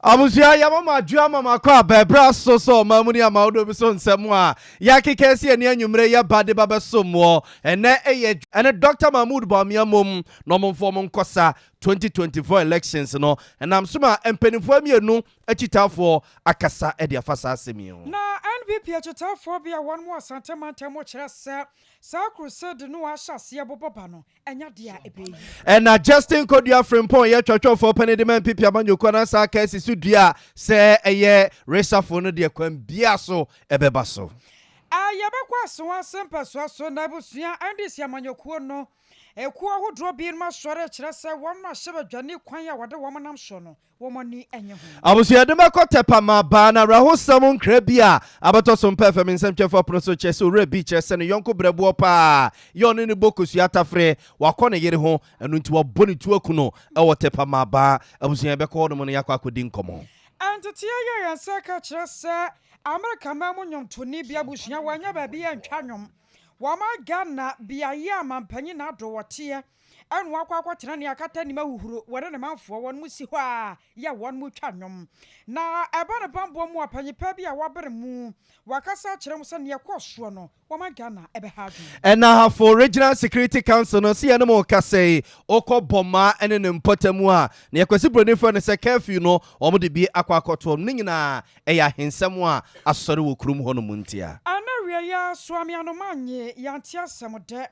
Abusua, yɛma mo adwo ama mo akɔ abɛbrɛ so sɛ ɔma mu ne ama wodoɔ bi so nsɛm a yɛakeka si ani anwummerɛ yɛba de ba bɛso mmoɔ. Ɛnɛ ɛyɛ ɛne Dr Mahmood Bawumia mom na ɔmomfoɔ mo nkɔsa 2024 elections no. Ɛnam so ma mpanimfoɔ mmienu akyitaafoɔ akasa de afa saa asɛm yi ho. Na NPP akyitaafoɔ bi a wɔn mu Asante mantam kyerɛ sɛ saa crusade no ahyɛ aseɛ bobɔ ba no ɛnya deɛ a ɛbɛyi. Ɛna Justin Kodua Frimpong yɛ twɛtwɛfoɔ pɛne de ma NPP amanyɔkuo no asa aka asi so dua sɛ ɛyɛ reshuffle no deɛ, kwan bia so ɛbɛba so. Yɛbɛkɔ asewa ase mpɛsoa so. Na abusua, NDC amanyɔkuo no ekuo ahodoɔ binom asɔre kyerɛ sɛ wɔn ahyɛ badwane kwan a wɔde wɔn nam so no, wɔn ani nye ho. Abusuade, bɛkɔ Tɛpama baa na awerɛhosɛm nkra bi a abɛtɔ so mpɛ fam nsɛmtwɛfoɔ pono so kyerɛ sɛ owura bi kyerɛ sɛ ne yɔnko brɛboɔ paa yɛ ɔne ne bɔ kosua atafrɛ wakɔ ne yere ho, ɛno nti wabɔ ne tu aku no ɛwɔ Tɛpama baa. Abusua, yɛbɛkɔ hɔnom no, yɛakɔ akɔdi nkɔmmɔ. Nteteɛ yɛ yɛn nsa ka kyerɛ sɛ Amerika man mu nnwomtoni bi, abusua, wɔanya baabi yɛ ntwa nnwom wɔma Ghana beaeɛ a mampanyin na ado wɔteɛ ɛna wakɔ akɔtena ne akata nim ahuhuro. Wɔne ne manfoɔ wɔn mu si hɔ a yɛ wɔn mu twa nnwom na ɛba ne bambɔ mu a, panyipa bi a wabere mu wakasa akyerɛ mu sɛ neɛ kɔɔ soɔ no, wɔma Ghana ɛbɛha adwene. Ɛna Ahafo Regional Security Council no sɛ yɛne mo kasa yi, wokɔ Bɔmaa ne ne mpɔtamu a, na yɛkwasi buroni frɛ no sɛ curfew no, wɔn de bi akɔ akɔtoɔ no. Ne nyinaa ɛyɛ ahensɛm a asɔre wɔ kurom hɔ no mu ntia. Ana wie yɛ soame anoma nye yɛante asɛm dɛ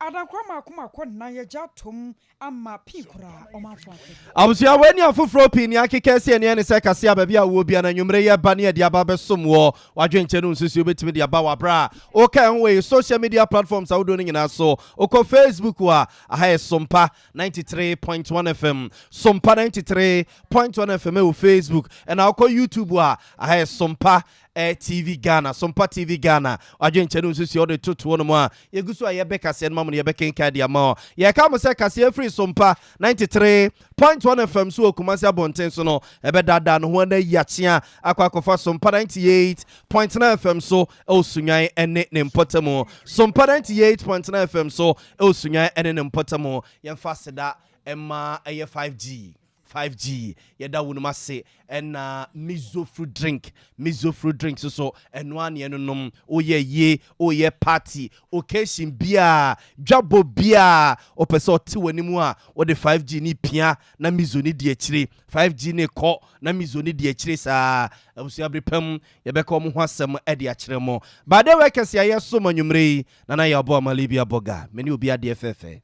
adankora maako maako nnan yɛgya atom ama pii koraa ɔmanfo afe. Abusua, wani afoforɔ pii ne akeka si ɛneɛ ne sɛ kase a baabi a wɔ bia no anwummere yɛ ba ne yɛde aba bɛsom wɔ wadwenkyɛ no nsusuo wobɛtumi de aba wɔ aberɛ a woka ɛho wɔ yi social media platforms ahodoɔ no nyinaa so. Wokɔ Facebook a, aha yɛ Sompa 93.1 FM, Sompa 93.1 FM ɛwɔ Facebook. Ɛna wokɔ YouTube a, aha yɛ Sompa TV Ghana, Sompa TV Ghana. Wadwenkyɛ no nsusuo wode totoɔ no mu a yɛgu so a yɛbɛ kaseɛ no ma mo no, yɛbɛkenka de ama ɔ. Yɛka mo sɛ kaseɛ firi Sompa 93.1 FM so wɔ Kumase abɔnten so no, ɛbɛdaadaa no ho ana yi akyea akɔ akɔfa Sompa 98.9 FM so ɛwɔ Sunwan ne ne mpɔtamu, Sompa 98.9 FM so ɛwɔ Sunwan ne ne mpɔtamu. Yɛmfa seda ɛma ɛyɛ 5G, 5G, yɛda wo nom ase. Ɛna Mizo fruit drink, Mizo fruit drink so so ɛno a neɛ no nom woyɛ yie, woyɛ party occasion biaa, dwabɔ biaa, wopɛ sɛ ɔte w'anim a, wode 5G ne pia na Mizo ne di akyire, 5G ne kɔ na Mizo ne di akyire saa. Abusua, bere pam yɛbɛka ɔmo ho asɛm ɛde akyerɛ mo. Baade wɔ kɛse a yɛso ma nwummerɛ yi nana yɛabɔ amale bi abɔ mene obi adeɛ fɛfɛ.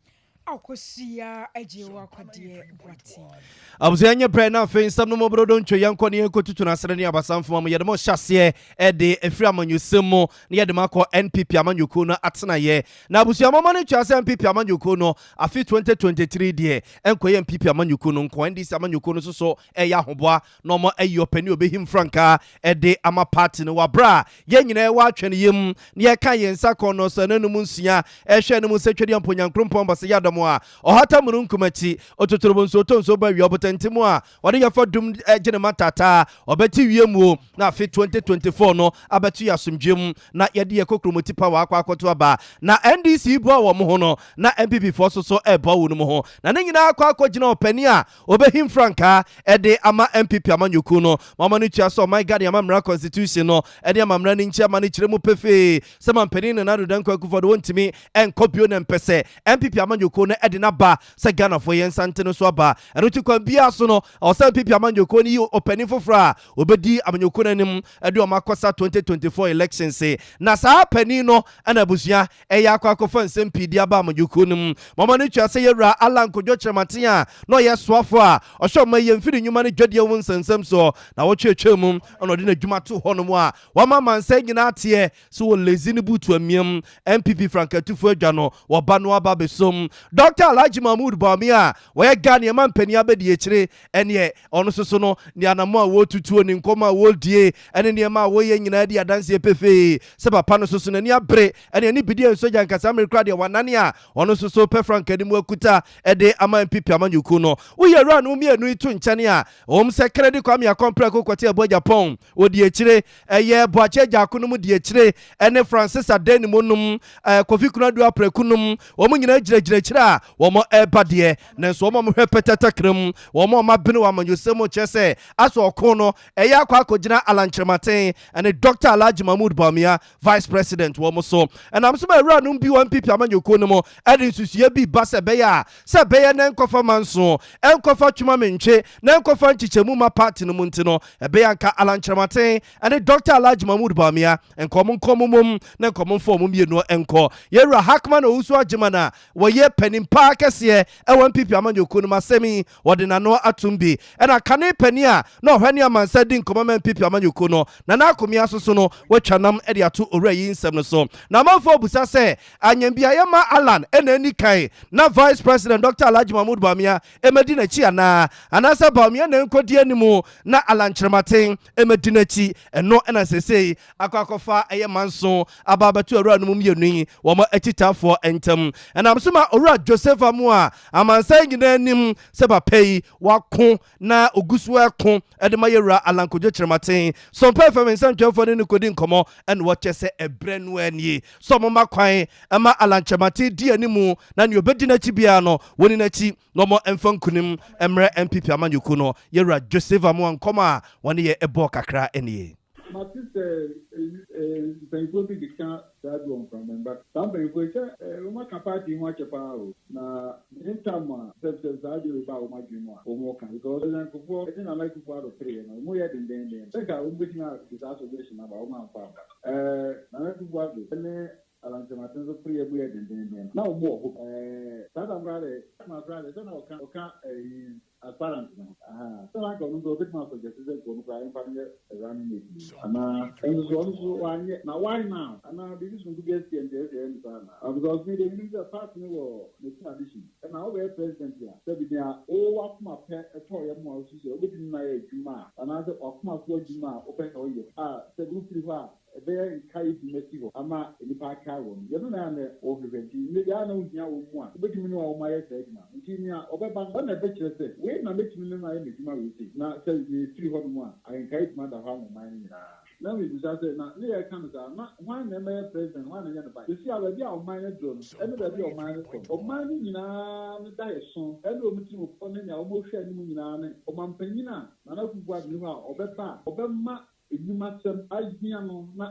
Akɔsia agye wɔ akɔdeɛ boaten. Abusua, nyɛ brɛ na afei nsɛm no mɔborodo ntwe yɛnkɔ ne yɛnkɔtutu no asere ne abasamfoma mu. Yɛde mo hyɛ aseɛ ɛde ɛfiri amanyɔsɛm mu na yɛde mo akɔ NPP amanyɔkuo no atenayɛ. Na abusua, mɔma no tua sɛ NPP amanyɔkuo no afe 2023 deɛ, ɛnkɔyɛ NPP amanyɔkuo no nko, NDC amanyɔkuo no nso so ɛyɛ ahoboa na ɔmo ayi ɔpani obɛhim frankaa ɛde ama party no. Wabrɛ a yɛn nyinaa ɛwɔ atwɛn yam na yɛka yɛn nsa kɔn no so ɛnanum nsia ɛhwɛ no mu sɛ twɛdeɛ mpo Nyankoropɔn bɔsɛ yɛ adɔm a ɔhata mununkum akyi ɔtotorobo nsuo tɔ nsuo ba awia ɔbɔtɛnti mu a ɔde yɛfa dum gye ne ma taataa ɔbɛte wie mu na afe 2024 no abɛto yɛ asomdwe mu na yɛde yɛ kokromoti pa wɔ akɔ akɔto aba. Na NDC boa wɔn ho no na NPP foɔ so so ɛboa wɔn mu ho na ne nyinaa akɔ akɔgyina ɔpanin a ɔbɛhim frankaa ɛde ama NPP amanyɔkuo no. Mama no tua sɛ ɔman Ghana amammerɛ constitution no ɛde amammerɛ no nkyɛn ama no kyerɛ mu pefee sɛ mampanin Nana Addo Dankwa Akufo de wɔntumi ɛnkɔ bio na mpɛ sɛ NPP amanyɔkuo no ɛde n'aba sɛ Ghanafoɔ yɛn nsante no so aba. Ɛno ti kwan biara so no, ɔwɔ sɛ NPP amanyɔkuo no yi ɔpanin foforɔ a obɛdi amanyɔkuo no anim ɛde ɔmo akɔsa 2024 elections. Na saa panin no ɛna abusua ɛyɛ akɔ akɔfa nsɛm pii de aba amanyɔkuo no mu. Mama no tua sɛ yɛwura Alan Kodwo Kyerɛmaten a na ɔyɛ soafo a ɔhyɛ ɔma yɛ mfiri nnwuma no dwadeɛ ho nsɛnsɛm soɔ na wɔtwetwe mu ɛna ɔde n'adwuma to hɔ nom a wama amansa nyinaa teɛ so wɔ lezi ne butu amiam NPP frankatufo adwa no wɔba no aba bɛsom Dr Alhaji Mahmood Bawumia a wɔyɛ Ghana ɛma mpanin abɛdi akyire. Ɛneɛ ɔno nso so no ne anamo a wɔretutuo ne nkɔm a wɔredie ɛne nneɛma a wɔyɛ nyinaa di adanseɛ pefee sɛ papa no nso so n'ani abere ɛne ɛne bidi nsogya nkasa mmere kora deɛ wanane a ɔno nso so pɛ franka no mu akuta ɛde ama NPP amanyɔkuo no. Woyɛ awura no mmienu yi to nkyɛn a, wɔn sɛ Kennedy Kwame Akɔmprɛko kɔte ɛbɔ Japan wɔdi akyire, ɛyɛ Boakye Agyarko no mu di akyire, ɛne Francis Addai-Nimoh nom, Kofi Konadu Apraku nom, wɔn nyinaa gyinagyina akyire. a wɔn ɛreba deɛ, nanso wɔn a wɔhwɛ pɛtɛtɛkra mu, wɔn a wɔabene wɔ amanyɔsɛm mu kyerɛ sɛ asɛ ɔko no ɛyɛ akɔ akɔgyina Alan Kyerematen ne Dɔkta Alhaji Mahmood Bawumia, Vice President, wɔn so. Ɛnam so ma awuranom bi wɔ NPP amanyɔkuo no mu de nsusuiɛ bi ba sɛ ɛbɛyɛ a sɛ ɛbɛyɛ na ɛnkɔfa manso, ɛnkɔfa twema-mentwe na ɛnkɔfa nkyekyɛmu mma party no mu nti no, ɛbɛyɛ a nka Alan Kyerematen ne Dɔkta Alhaji Mahmood Bawumia nka wɔn nkɔ wɔn mmom na nka wɔn mfa wɔn mmienu nkɔ. Yɛwura Hackman Owusu Agyeman a wɔyɛ panin paa kɛseɛ wɔ NPP amanyɔkuo no mu asɛm yi wɔde n'ano atom bi. Ɛna kane panin a na ɔhwɛ ne amansan di nkɔmmɔ ma NPP amanyɔkuo no, Nana Akomea nso so no watwa nam de ato owura yi nsɛm no so. Na amanfoɔ bisa sɛ anyambiaeɛ ma Allan na ɛnni kan na Vice President Dɔkta Alhaji Mahmood Bawumia mmɛdi n'akyi anaa? Anaasɛ Bawumia na ɛnkɔdi anim na Allan Kyerematen mmɛdi n'akyi? Ɛno na seesei akɔ akɔfa ɛyɛ manso aba abɛto awuranom mmienu yi wɔn akyitaafoɔ ntam. Ɛnam so ma Owura Joseph Amoah amansan nyinaa nim sɛ papa yi wako na ɔgu so reko de ma yɛwura Allan Kojo Kyerematen. Sompa FM nsɛntwerɛfoɔ ne no kɔdi nkɔmmɔ na wɔkyerɛ sɛ ɛberɛ no ara nie sɛ wɔma kwan ma Allan Kyerematen di animu na nea ɔbɛdi n'akyi biara no wɔnni n'akyi na wɔmfa nkunim mmrɛ NPP amanyɔkuo no. Yɛwura Joseph Amoah nkɔmmɔ a wɔne yɛ bɔɔ kakra nie. Mate sɛ mpanyimfoɔ bi keka saa bi wɔ mframa mu but saa mpanyimfoɔ yi sɛ wɔn aka party yi ho akyɛ paa o na ne tam a sɛ sɛ saa adeɛ wei baa wɔn adwene mu a wɔn ka because President Kufuor ɛne Nana Akufo Addo pereɛ no wɔn yɛ dendenden sɛ nka wɔn bɛtumi a de saa suggestion aba wɔn amfa amba ɛɛ Nana Akufo Addo ɛne Alan Kyerematen nso pereɛ mu yɛ dendenden na wɔn wɔ hɔ ɛɛ saa tam koraa deɛ koraa deɛ sɛ na ɔka ɔka ɛyi Aspirant no, ahaa, sɛ na anka ɔno nso ɔbɛtumi a suggest sɛ nka ɔno koraa yɛmfa no nyɛ running mate bi anaa, nso so ɔno nso wanyɛ, na why now? Anaa biribi sononko bi asi a nti ɛsɛ sɛ yɛyɛ no saa anaa? Ah, because me deɛ menim sɛ party no wɔ ne tradition, ɛna wobɛyɛ president a, sɛbi nea wo w'akoma pɛ tɔ yam a wosusu sɛ wobɛtumi ne no ayɛ adwuma a, anaasɛ w'akoma so adwuma a wopɛ sɛ woyɛ a, sɛbi wofiri hɔ a, Ɛbɛyɛ nkae bi asi hɔ ama nnipa akae wɔn. Yɛno na na wɔhwehwɛ. Nti nnɛ biara na wohia wɔn mu a wobetumi ne wɔn ayɛ saa adwuma no. Nti nea ɔbɛba no, ɔno na ɛbɛkyerɛ sɛ, wei na metumi ne no ayɛ m'adwuma wei sei. Na sɛ mefiri hɔnom a, nkae adwuma da hɔ ama ɔman no nyinaa. Na mebisa sɛ, na ne yɛreka no saa, na hwan na ɛmmɛyɛ president, hwan na ɛnyɛ no vice? Seesei a baabi a ɔman no aduro no ne baabi a ɔman no kɔ no, ɔman no nyinaa no daeɛso ne wɔn tirimupɔ ne nea wɔhwɛ anim nyinaa ne ɔmampanyin a Nana Akufo-Addo nni hɔ a ɔbɛba a ɔbɛma Nnwumasɛm ahia no na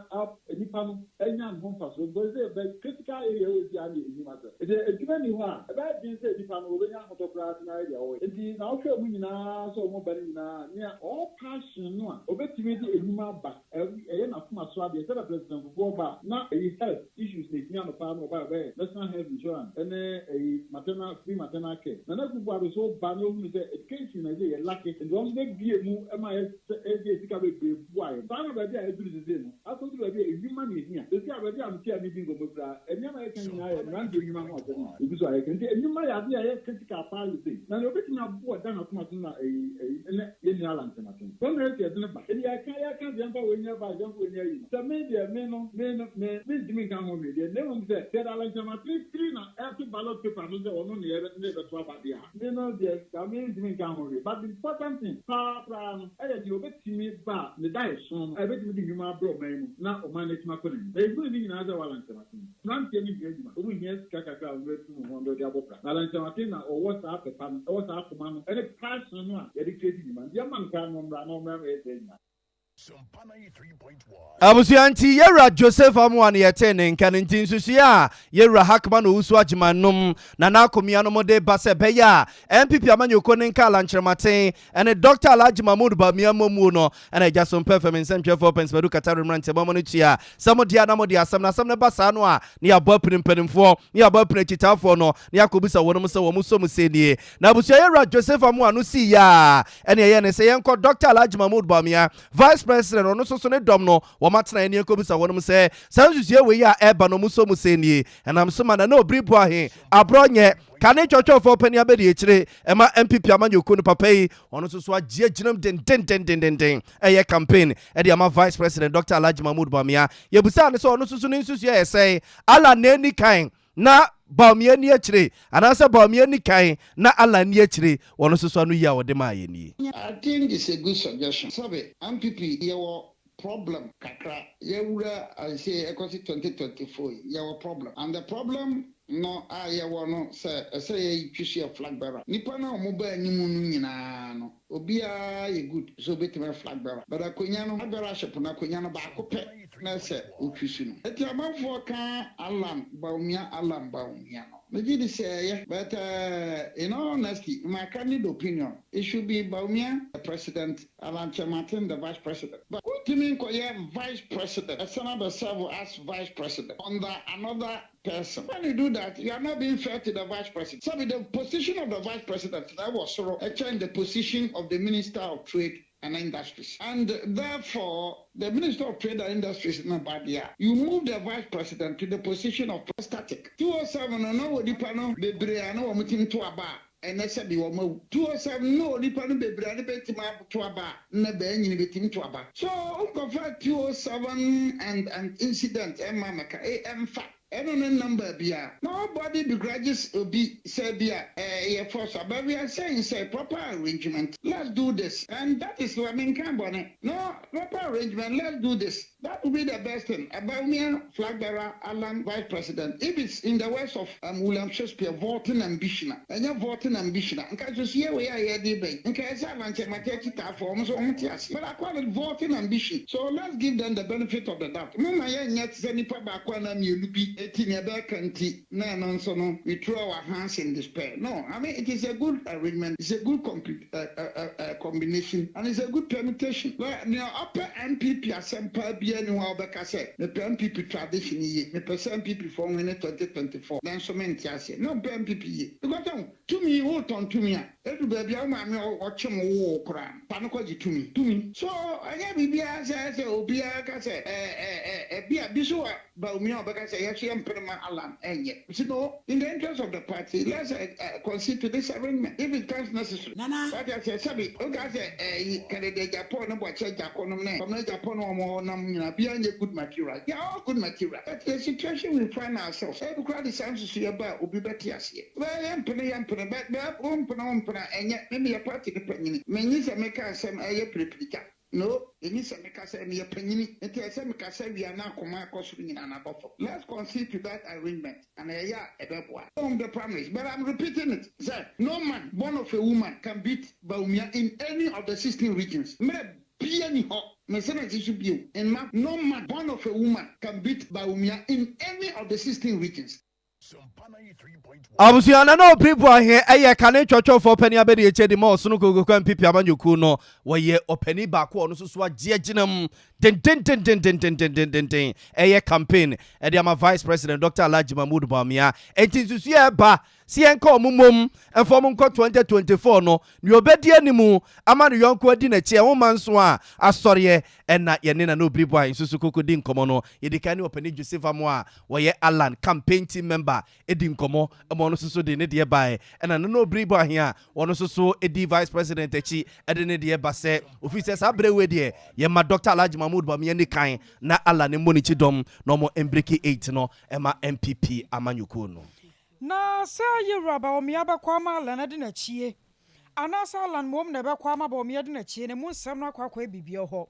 nnipa no anya ne ho mfaso because sɛ bɛ critical area wɔ biara ne nnwumasɛm. Nti adwuma nni hɔ a, ɛbɛyɛ den sɛ nnipa no wɔbɛnya ahotɔ koraa atumi ayɛ deɛ wɔyɛ. Nti na wohwɛ wɔn nyinaa sɛ wɔn ba no nyinaa nea ɔwɔ passion no a ɔbɛtumi de nnwuma aba, ɛyɛ n'akoma so adeɛ sɛdeɛ President Kufuor ba a na ɛyi health issues na ɛhia no paa na ɔbaeɛ ɔbɛyɛ national health insurance ɛne ɛyi maternal free maternal care. Nana Akufo Addo nso ba na ɔhunu sɛ education na ɛsɛ yɛ lacke nti ɔno nso bɛbue mu ma yɛ sɛ ɛde sika bebree boa yɛn. Saa na baabi a yɛaduru seesei no akɔduru baabi a nnwuma na ehia. Seesei a baabi a mete a meredi nkɔmmɔ yi koraa, nneɛma a yɛka nyinaa yɛ mmeranteɛ nnwuma ho asɛm na yɛgu so a yɛka. Nti nnwuma yɛ adeɛ a ɛyɛ critical paa seesei. Na nea obetumi aboa Ghana akoma so no na ɛyi ɛyi ne yɛn nua Alan Kyerematen. Wɔn na ɛsɛ yɛde no ba. Enti yɛka yɛka sɛ yɛmfa wei nyɛ vice, yɛmfa wei nyɛ ayi no, sɛ me deɛ me no me no me mentumi nka ho hwee deɛ na mmom sɛ sɛ yɛde Alan Kyerematen firi na ɛto ballot paper no sɛ ɔno na yɛbɛ ne yɛbɛto aba deɛ a, Me no deɛ nka me ntumi nka ho hwee but the important thing paa koraa no ɛyɛ deɛ ɔbɛtumi ba a ne daeɛso no a ɛbɛtumi de nnwuma abrɛ ɔman yi mu na ɔman no atumi akɔ n'anim. Na yɛhunu ne nyinaa sɛ wɔ Alan Kyerematen. Mmeranteɛ no hia adwuma, wɔn hia sika kakra a wɔn bɛtu wɔn ho de abɔ bra. Na Alan Kyerematen na ɔwɔ saa pɛ pa no, ɛwɔ saa akoma no ɛne passion no a yɛde create nnwuma. Nti yɛmma no kwan na ɔmmra na ɔmmra mmɛyɛ saa adwuma no. Abusua nti Yɛwura Joseph Amoah na yɛtee ne nka no nti nsusuiɛ a Yɛwura Hackman Owusu Agyeman nom Nana Akomea nom de ba sɛ ɛbɛyɛ a NPP amanyɔkuo no nka Alan Kyerematen ne Dɔkta Alhaji Mahmood Bawumia mmɔmuo no na Agya Sompɛ FM nsɛntwerɛfoɔ Pɛnsmadu Katare mmeranteɛ mo no tua sɛ mo deɛ na mode asɛm no asɛm no ba saa no a na yɛabɔ apini mpanimfoɔ na yɛabɔ apini akyitaafoɔ no na yɛakɔbisa wɔnom sɛ wɔn sɔ mu sɛ nie na abusua Yɛwura Joseph Amoah no sii yɛ a Ɛnea ɛyɛ ne sɛ yɛnkɔ Dɔkta Alhaji Mahmood Bawumia, Vice President, ɔno nso so ne dɔm no, wɔn atenaeɛ ne yɛnkɔbisa wɔnom sɛ, saa nsusuiɛ wei a ɛreba no wɔn sɔ mu sɛn nie? Ɛnam so ma Nana Obiri Boahe, Aborɔ nyɛ, kane twɔtwɔfoɔ panin abɛdiakyire ɛma NPP amanyɔkuo no papa yi, ɔno nso so agye agyinam dendendendenden ɛyɛ campaign ɛde ama Vice President Dɔkta Alhaji Mahmood Bawumia. Yɛbisaa no sɛ ɔno nso so ne nsusuiɛ yɛ sɛn? Allah na ɛni kan Na Bawumia nni akyire, anaasɛ Bawumia nni kan na Allah nni akyire, wɔn nso so ano yie a wɔde maa yɛn nie. I think it's a good suggestion. Sɛbe NPP yɛwɔ problem kakra yɛwura I say ɛkɔsi 2024 yi yɛwɔ problem and the problem. No a yɛwɔ no sɛ ɛsɛ yɛtwi so yɛ flag bearer. Nipa no a wɔn ba anim no nyinaa no, obiara yɛ good sɛ obetumi ayɛ flag bearer. But akonnwa no, flag bearership no, akonnwa no baako pɛ na ɛsɛ otwi so no. Eti amanfoɔ ka Alan Bawumia, Alan Bawumia no, megye di sɛ ɛyɛ, but in all honesty, my candid opinion, it should be Bawumia the president, Alan Kyerematen the vice president. But wotumi nkɔyɛ vice president ɛsan abɛ serve as vice president under another person. When you do that, you are not being fair to the vice president. So the position of the vice president that was sort of the position of the Minister of Trade and Industries. And therefore, the Minister of Trade and Industries in Abadia, you move the vice president to the position of static. 207 no onipa no bebree a na wɔn ti to aba ɛnɛ sɛ de wɔn awu. 207 no onipa no bebree a ne bɛtumi ato aba na bɛn nyini bɛtumi to aba. So nkɔfa 207 and incident ɛma mɛka ɛmfa ɛno ne number bia. Nobody begrudges obi sɛ bi a ɛyɛ force, but we are saying say proper arrangement, let's do this, and that is what I mean. Kan bɔne no, proper arrangement, let's do this. That will be the best thing. Bawumia flag bearer, Alan vice president. If it's in the words of William Shakespeare, vaulting ambition, ɛnyɛ vaulting ambition nka so sie wei a yɛde bɛyi nka ɛsɛ Alan Kyerematen akyitaafo ɔmo nso ɔmo te ase, but I call it vaulting ambition. So let's give them the benefit of the doubt. Mo ma yɛn nyɛ te sɛ nipa baako anaa mmienu bi eti nea ɛbɛka nti na ɛno nso no we throw our hands in despair. No, I mean, it is a good arrangement, it's a good combination and it's a good permutation. Nea ɔpɛ NPP asɛmpa biara ni hɔ a ɔbɛka sɛ mepɛ NPP tradition yie, mepɛ sɛ NPP fɔ nwene 2024, nanso mente aseɛ na ɔmpɛ NPP yie because ɔn tumi wotɔn tumi a edu baabi a wo maame ɔkyem wo koraa pa no kɔgye tumi. So ɛnyɛ biribiara sɛ obiara ka sɛ ɛɛ ɛɛ ɛbi a bi so a Bawumia ɔbɛka sɛ yɛso yɛ mpere ma Alan ɛnyɛ si. No, in the interest of the party, let's concede to this arrangement if it comes necessary. Nana. Wati ase sɛbi oka sɛ ɛyi Kennedy Agyapong ne Boakye Agyarko nom ne Kwamina Agyapong ne wɔn nam nyinaa bia nyɛ good material. They are all good material, but the situation we find ourselves, ɛbi kura de saa nsusu yɛ ba a obi bɛte aseɛ bɛɛ yɛ mpene yɛ mpene bɛ bɛ wo mpene wo mpene ɛnyɛ mímu yɛ party ne panyini mɛ nyi sɛ meka asɛm ɛyɛ piripirika no, ɛni sɛ meka sɛ meyɛ panyini nti ɛsɛ meka sɛ wia na akoma akɔ soro nyinaa nabɔ fam. Let's concede to that arrangement and ɛyɛ a ɛbɛboa on the primaries. But I'm repeating it sɛ no man born of a woman can beat Bawumia in any of the 16 regions. Mmerɛ bia ni hɔ mesɛ na ti so bio mma, no man born of a woman can beat Bawumia in any of the 16 regions. Abusua na Obiri Boahen ɛyɛ kane twɔtwɔfoɔ panin abɛde ekyɛ di ma ɔsono kokoko NPP amanyɔkuo no. Wɔyɛ ɔpanin baako a ɔno nso so agye agyina mu dendendendendendendenden ɛyɛ campaign ɛde ama Vice President Dr Alhaji Mahmood Bawumia. Enti nsusu yɛ ɛba si yɛn ka ɔmo mom ɛfɔ ɔmo nkɔ 2024 no, nea ɔbɛdi anim ama ne yɔnko adi n'akyi ɛho ma nso a asɔreɛ. Ɛna yɛne Nana Obiri Boahen nso koko di nkɔmɔ no. Yɛdi kan ne ɔpanin Joseph Amo a wɔyɛ Alan campaign team member edi nkɔmɔ ɛma ɔno nso so de ne deɛ baeɛ, ɛna Nana Obiri Boahen a ɔno nso so edi vice president akyi ɛde ne deɛ ba sɛ ofi sɛ saa abere wei deɛ yɛma Dr Alhaji Mahmood Bawumia ni kan na Alan ne mmɔ ne kyi dɔm na ɔmo mbreak 8 no ɛma NPP amanyɔkuo no. Na sɛ yɛwura Bawumia bɛkɔ ama Alan de n'akyie anaasɛ Alan mmom na ɛbɛkɔ ama Bawumia de n'akyie ne mu nsɛm no akɔ akɔyɛ biribi hɔ.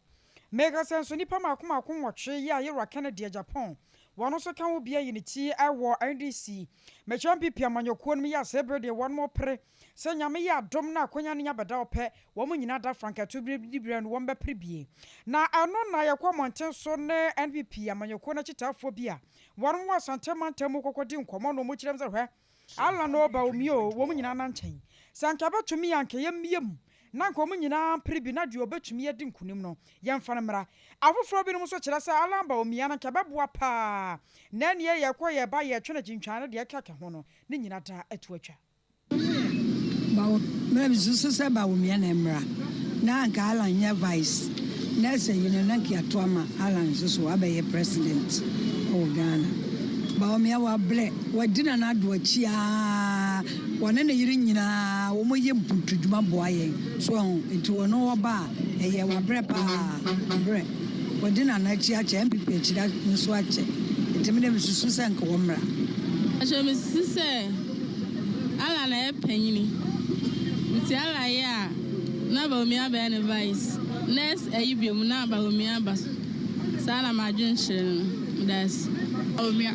Meka sɛ nso nnipa maako maako 8 yi a yɛwura Kennedy Agyapong wɔn nso ka ho bia yi ne ti ɛwɔ NDC mɛkyerɛ NPP amanyɔkuo no mu yɛ asɛ berɛ deɛ wɔn mo pere sɛ Nyame yɛ adom na akonya no nya bɛda ɔpɛ wɔn nyinaa da frankatu diberɛ no wɔn bɛpere bie. Na ɛno na yɛkɔ mmɔnten so ne NPP amanyɔkuo no akyitaafoɔ bi a wɔn wɔ Asante mantam mu kɔkɔdi nkɔmmɔ na wɔn kyerɛ m sɛ hwɛ Alan no Bawumia o, wɔn nyinaa na nkyɛn sɛ anka bɛtumi yɛ anka yɛmmie mu na nka wɔn nyinaa mpere bi na deɛ ɔbɛtumi adi nkunim no yɛmfa no mmra. Afoforɔ binom nso kyerɛ sɛ Alan Bawumia no nka bɛboa paa na ɛneɛ yɛkɔ yɛba yɛtwe no kyintwan no deɛ ɛkeka ho no ne nyina da atu atwa. Mɛ sɛ Bawumia na mmra na anka Alan nyɛ vice na ɛsɛ yi no na nka ato ama Alan nso so wabɛyɛ president wɔ Ghana. Bawumia wabrɛ, wadi Nana Addo akyi aa, wɔne ne yere nyinaa wɔn yɛ mpuntudwuma boa yɛn so ɛho nti wɔn wɔba a ɛyɛ wabrɛ paa, wabrɛ, wɔdi Nana akyi akyɛ, NPP akyi nso akyɛ, nti mi de mi susu sɛ nka wɔn mmra. Ahyɛ mi sisi sɛ Alan na yɛ panyini nti Alan yɛ a na Bawumia bɛyɛ ne vice next ɛyi biom na Bawumia ba so saa na ma adwen kyerɛ no das. Bawumia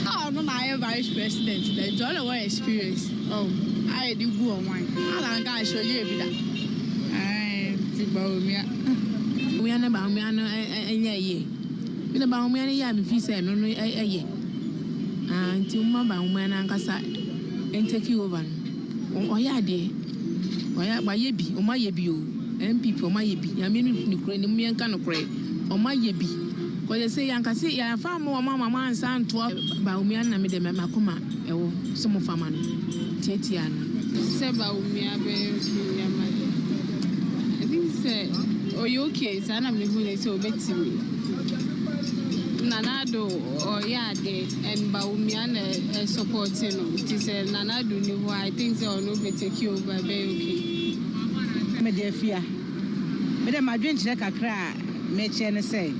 a ɔno na ayɛ vice president da, nti ɔno na wɔ experience oh ayɛ de gu ɔman. Alan nka ahyɛ ɔyɛ bi da. Ɛɛ, nti Bawumia. Bawumia ne Bawumia no ɛnyɛ yie. Bi na Bawumia no yɛ a, mefi sɛ ɛno no ɛyɛ. Ah, nti mma Bawumia no ankasa ntake over no. Ɔyɛ adeɛ. Ɔyɛ, wayɛ bi, ɔmo ayɛ bi o. NPP ɔmo ayɛ bi. Nyame no ne kure ne mu, yɛnka no korɛ. Ɔmo ayɛ bi. Kɔsɛ sɛ yankase yɛafa mo ɔmo ama mo ansa ntoa Bawumia no, na me de makoma ɛwɔ sɛ mo fama no. Tietia no. Sɛ Bawumia bɛyɛ okay nneɛma de, I think sɛ ɔyɛ okay saa na mehu ne sɛ obɛtumi. Nana Addo ɔyɛ ade and Bawumia na ɛsupport no, nti sɛ Nana Addo ni hɔ, I think sɛ ɔno bɛtake over, ɛbɛyɛ okay. Mede afia, mede madwenkyerɛ kakra a mekyerɛ ne sɛ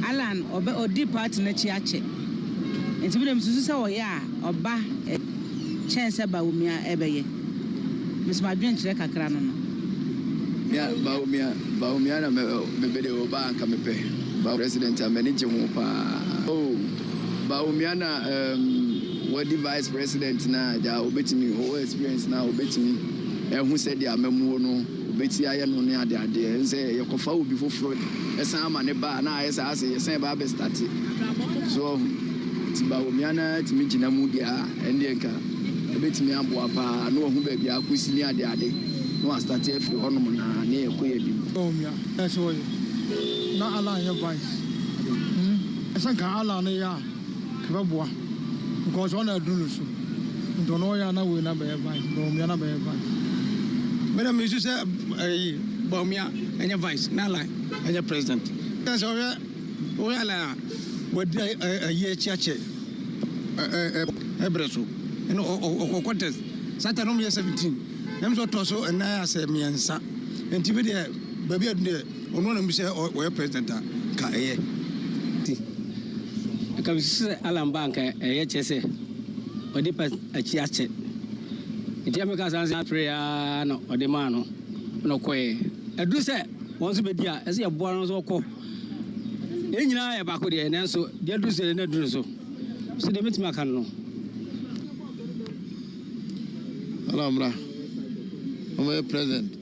Alan ɔbɛ ɔdi party n'akyi akyɛ, nti mede mesusu sɛ ɔyɛ a ɔba kyɛn sɛ Bawumia ɛbɛyɛ. Mesɛ madwenkyerɛ kakra no. Ya, Bawumia, Bawumia na mepɛ de ɔba anka mepɛ ba president a m'ani gye ho paa. Oh, Bawumia na wɔdi vice president na gya obetumi ɔwɔ experience na obetumi ɛho sɛdeɛ amamuo no obeti ayɛ no ne ade adeɛ nsɛ yɛkɔfa obi foforɔ ɛsan ama ne ba na ayɛ sɛ asɛ yɛsan ba abɛ start so. Nti Bawumia na tumi gyina mu deɛ a, ɛndeɛ nka ebetumi aboa paa na wahu baabi akɔsi ne ade ade na wastart afiri hɔnom na ne yɛkɔ yɛ nim. Bawumia ɛsɛ ɔyɛ na Alan yɛ vice. Ɛsɛ nka Alan no yɛ a kɛbɛboa because ɔna aduru no so, nti ɔno ɔyɛ a na wei na bɛyɛ vice, Bawumia na bɛyɛ vice. Mɛdɛ mi sɛ ɛyi Bawumia ɛnyɛ vice na Alan ɛnyɛ president. Sɛ ɔyɛ Alan a wɔdi ɛyi akyi akyɛ ɛbrɛ so ɛna ɔkɔ contest sata no yɛ 17 ɛm sɛ ɔtɔ so ɛnan asɛ mmiɛnsa, nti bi deɛ baabi a deɛ ɔno na mi sɛ ɔyɛ president a ka ɛyɛ. Nka sɛ Alan ba nka ɛyɛ, kyerɛ sɛ ɔde pa akyi akyɛ, nti ameka saa sɛ apere a na ɔde maa no na ɔkɔɛ. Ɛduru sɛ wɔn nso bɛdi a, ɛsɛ yɛboa no nso ɔkɔ. Yɛn nyinaa yɛ baako deɛ, nanso deɛ aduru sɛ na aduru so so deɛ mɛtumi aka no. Alan mmra ɔmɛyɛ president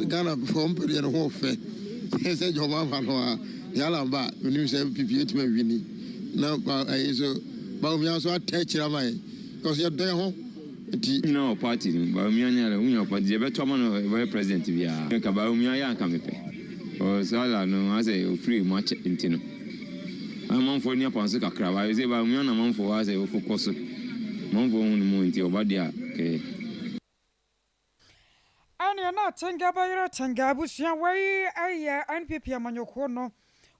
Ghana fɔ mpɛ deɛ ne ho ɔfɛ sɛ gya ɔma ama no a deɛ Alan ba a menim sɛ NPP ɛtumi awin na ɛyi so Bawumia nso atɛ akyire ama yɛ because yɛdɔ yɛn ho nti. Nyina wɔ party no, Bawumia ne Alan wonya wɔ party deɛ ɛbɛtɔ ama no ɛbɛyɛ president biara. Nka Bawumia yɛ anka mepɛ ɔsɛ Alan no asɛ ofiri mu akyɛ, nti no amanfoɔ ni apa nso kakra bayɛ sɛ Bawumia na amanfoɔ asɛ ɔfokɔ so, amanfoɔ hu no mu, nti ɔba deɛ a kɛyɛ. Ɛneɛ na Tenga bɛyerɛ Tenga abusua. Wei ɛyɛ NPP amanyɔkuo no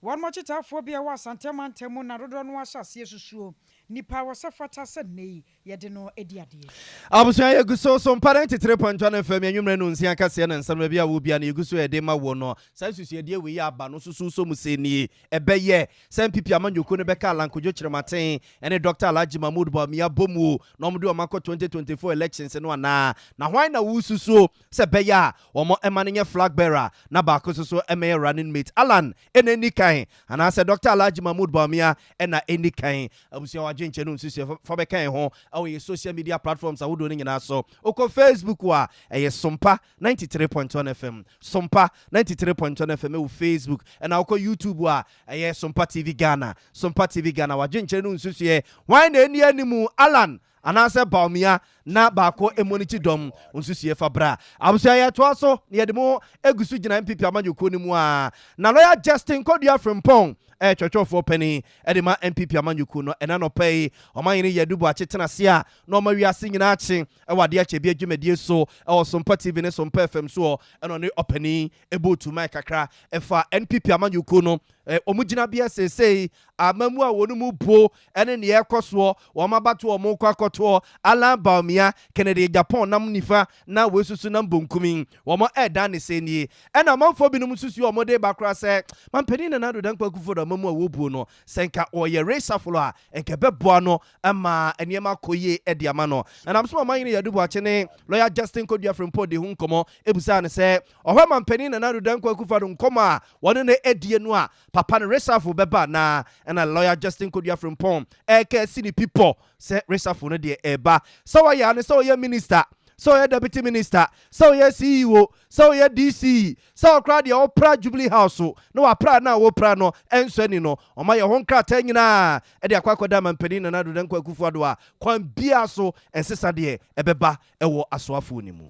wɔn akyitaafoɔ bi a ɛwɔ Asante mantam mu na dodoɔ no ahyɛ aseɛ susuo nipa a wɔsɛ fata sɛ nnɛ yi yɛde no adi adeɛ. Abusua, yɛgu so so mpa 93.1 FM anwummerɛ no nsia kaseɛ ne nsɛm baabi a wɔ bia no yɛgu so yɛde ma wo no. Saa nsusuadeɛ wei aba no susu so mu sɛ nie ɛbɛyɛ sɛ NPP amanyɔkuo no bɛka Alan Kojo Kyerematen ɛne Dr Alhaji Mahmood Bawumia bɔ mu na ɔmde ɔma kɔ 2024 elections no anaa, na hwan na wosusuo sɛ ɛbɛyɛ a wɔn ɛma no nyɛ flag bearer na baako nso so ɛmɛyɛ running mate? Alan ɛna ɛni kan anaasɛ Dr Alhaji Mahmood Bawumia ɛna ɛni kan? Abusua, wadwe nkyɛn no nsusuo fa bɛka yɛn ho ɛwɔ yɛ social media platforms ahodoɔ no nyinaa so. Wokɔ Facebook a, ɛyɛ Sompa 93.1 FM, Sompa 93.1 FM ɛwɔ Facebook, ɛna wokɔ YouTube a, ɛyɛ Sompa TV Ghana, Sompa TV Ghana. Wadwe nkyɛn no nsusuɛ, hwan na ɛni animu, Alan anaasɛ Bawumia, na baako emu no kyi dɔm nsusuɛ fa bra. Abusua, yɛtoa so na yɛde mo egu so gyina NPP amanyɔkuo no mu a, na lawyer Justin Kodua Frimpong, ɛyɛ twɛtwɛfoɔ panin ɛde ma NPP amanyɔkuo no, ɛna nɔpɛ yi ɔman yɛn yɛ dubu akyetena ase a na ɔma wiase nyinaa akye ɛwɔ adeɛ akyɛ bi adwumadie so ɛwɔ Sompa TV ne Sompa FM soɔ, ɛna ɔne ɔpanin ɛbɔ otu kakra ɛfa NPP amanyɔkuo no ɔmo gyinabea seesei, amamu a wɔn mu buo ɛne nea ɛkɔ soɔ, wɔn abato, wɔn kɔ akɔtoɔ Alan Bawumia. Bawumia, Kennedy Agyapong nam nifa na wei nso so nam bonkum yi, wɔn ɛredan ne sɛ nie. Ɛna amanfoɔ binom nso si wɔn de ba koraa sɛ Mampanin Nana Addo Dankwa Akufo-Addo amamu a wɔbuo no, sɛ nka ɔyɛ reshuffle a, nka ɛbɛboa no ma nneɛma akɔ yie de ama no. Ɛnam so ma Ɔmanhene Yadu Boakye ne Lɔya Justin Kodua Frimpong dii ho nkɔmmɔ bisaa no sɛ ɔhwɛ Mampanin Nana Addo Dankwa Akufo-Addo nkɔmmɔ a wɔne no adie no a, papa no reshuffle bɛba anaa? Ɛna Lɔya Justin Kodua Frimpong reka asi ne pi pɔ sɛ reshuffle no deɛ ɛreba. Sɛ ɔyɛ ano, sɛ ɔyɛ minister, sɛ ɔyɛ deputy minister, sɛ ɔyɛ CEO, sɛ ɔyɛ DC, sɛ ɔkora deɛ ɔpra Jubilee House so na wapra no a wɔpra no ɛnsɔ ani no, ɔma yɛ ho nkrataa nyinaa de akɔ akɔda Mampanin Nana Addo Dankwa Akufo-Addo a kwan biara so nsesa deɛ ɛbɛba wɔ asoafoɔ no mu.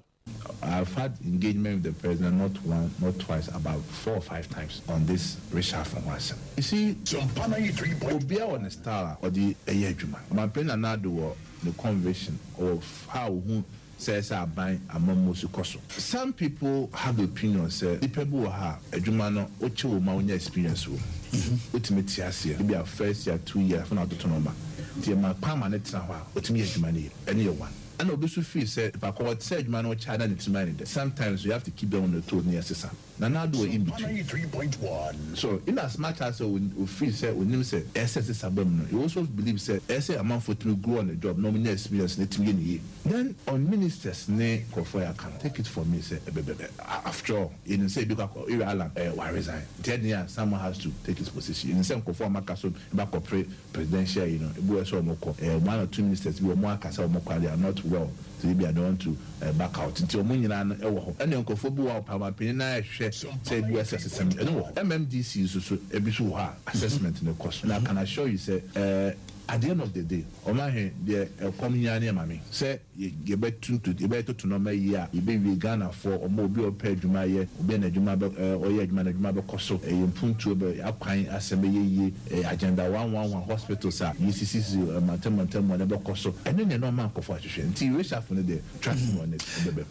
I've had engagement with the president not one, not twice, about four or five times on this reshuffle ho asɛm. You see, obiara wɔ ne style a ɔde yɛ adwuma. Ɔmanpanin Nana Addo wɔ ne conviction, ɔwɔ how ohu sɛ ɛsɛ aban amammuo si kɔ so. Some people have the opinion sɛ nipa bi wɔ ha a adwuma no wokye wo ma wonya experience wɔ mu, wotumi te aseɛ, ebia first year, 2 year afei na watoto nɔɔma. Nti yɛma kwan ma no tena hɔ a, otumi yɛ adwuma no yie. Ɛno yɛ one. Ɛna obi nso feel sɛ nipa ko ɔte sɛ adwuma no ɔkyɛ a na ne tirim ayɛ ne dɛ. Sometimes you have to keep them on their toes na yɛsesa. Nana Addo wɔ in between. So in as much as sɛ o feel sɛ onim sɛ ɛsɛ sesa ba mu no, he also believe sɛ ɛsɛ amanfoɔ tumi grow on the job na ɔmo nya experience na etumi yɛ ne yie. Then on ministers ne nkurɔfoɔ yɛ aka no, take it from me sɛ ɛbɛbɛ. After all, yɛnim sɛ ebi kɔ akɔ Ira Alan ɛɛ wa resign. Nti ɛdeɛ a someone has to take his position. Yɛnim sɛ nkurɔfoɔ a ɔmo aka so ɛba kɔpere presidential yi no, ebi wɔ sɛ ɔmo kɔ. One or two ministers bi ɔmo aka sɛ ɔmo kɔ, they are not well. So ebi I don't want to back out. Nti ɔmo nyinaa no ɛwɔ hɔ. Ɛna nkurɔfoɔ bi wɔ ɔpamapanyin na ɛhwɛ sɛ ebi wɔ sɛ sesɛm ɛno wɔ hɔ. MMDC nso so ebi so wɔ hɔ a assessment no kɔ so. And I can assure you sɛ at the end of the day, ɔmo ahwɛ deɛ ɛkɔm nyinaa ne ɛma mi sɛ yɛbɛtuntu yɛbɛtoto nneɛma yie a yɛbɛwie Ghanafoɔ ɔmo obi a ɔpɛ adwuma yɛ, obi a n'adwuma bɛ ɔyɛ adwuma n'adwuma bɛkɔ so, ɛyɛ mpuntuo bɛ akwan asɛm bɛyɛ yie, Agenda 111 hospitals a yɛsisisi mantam mantam mu a ɛbɛkɔ so, ɛno ne nneɛma nkɔfo ahwehwɛ. Nti reshuffle no deɛ, trust me on it, ɛbɛbɛ.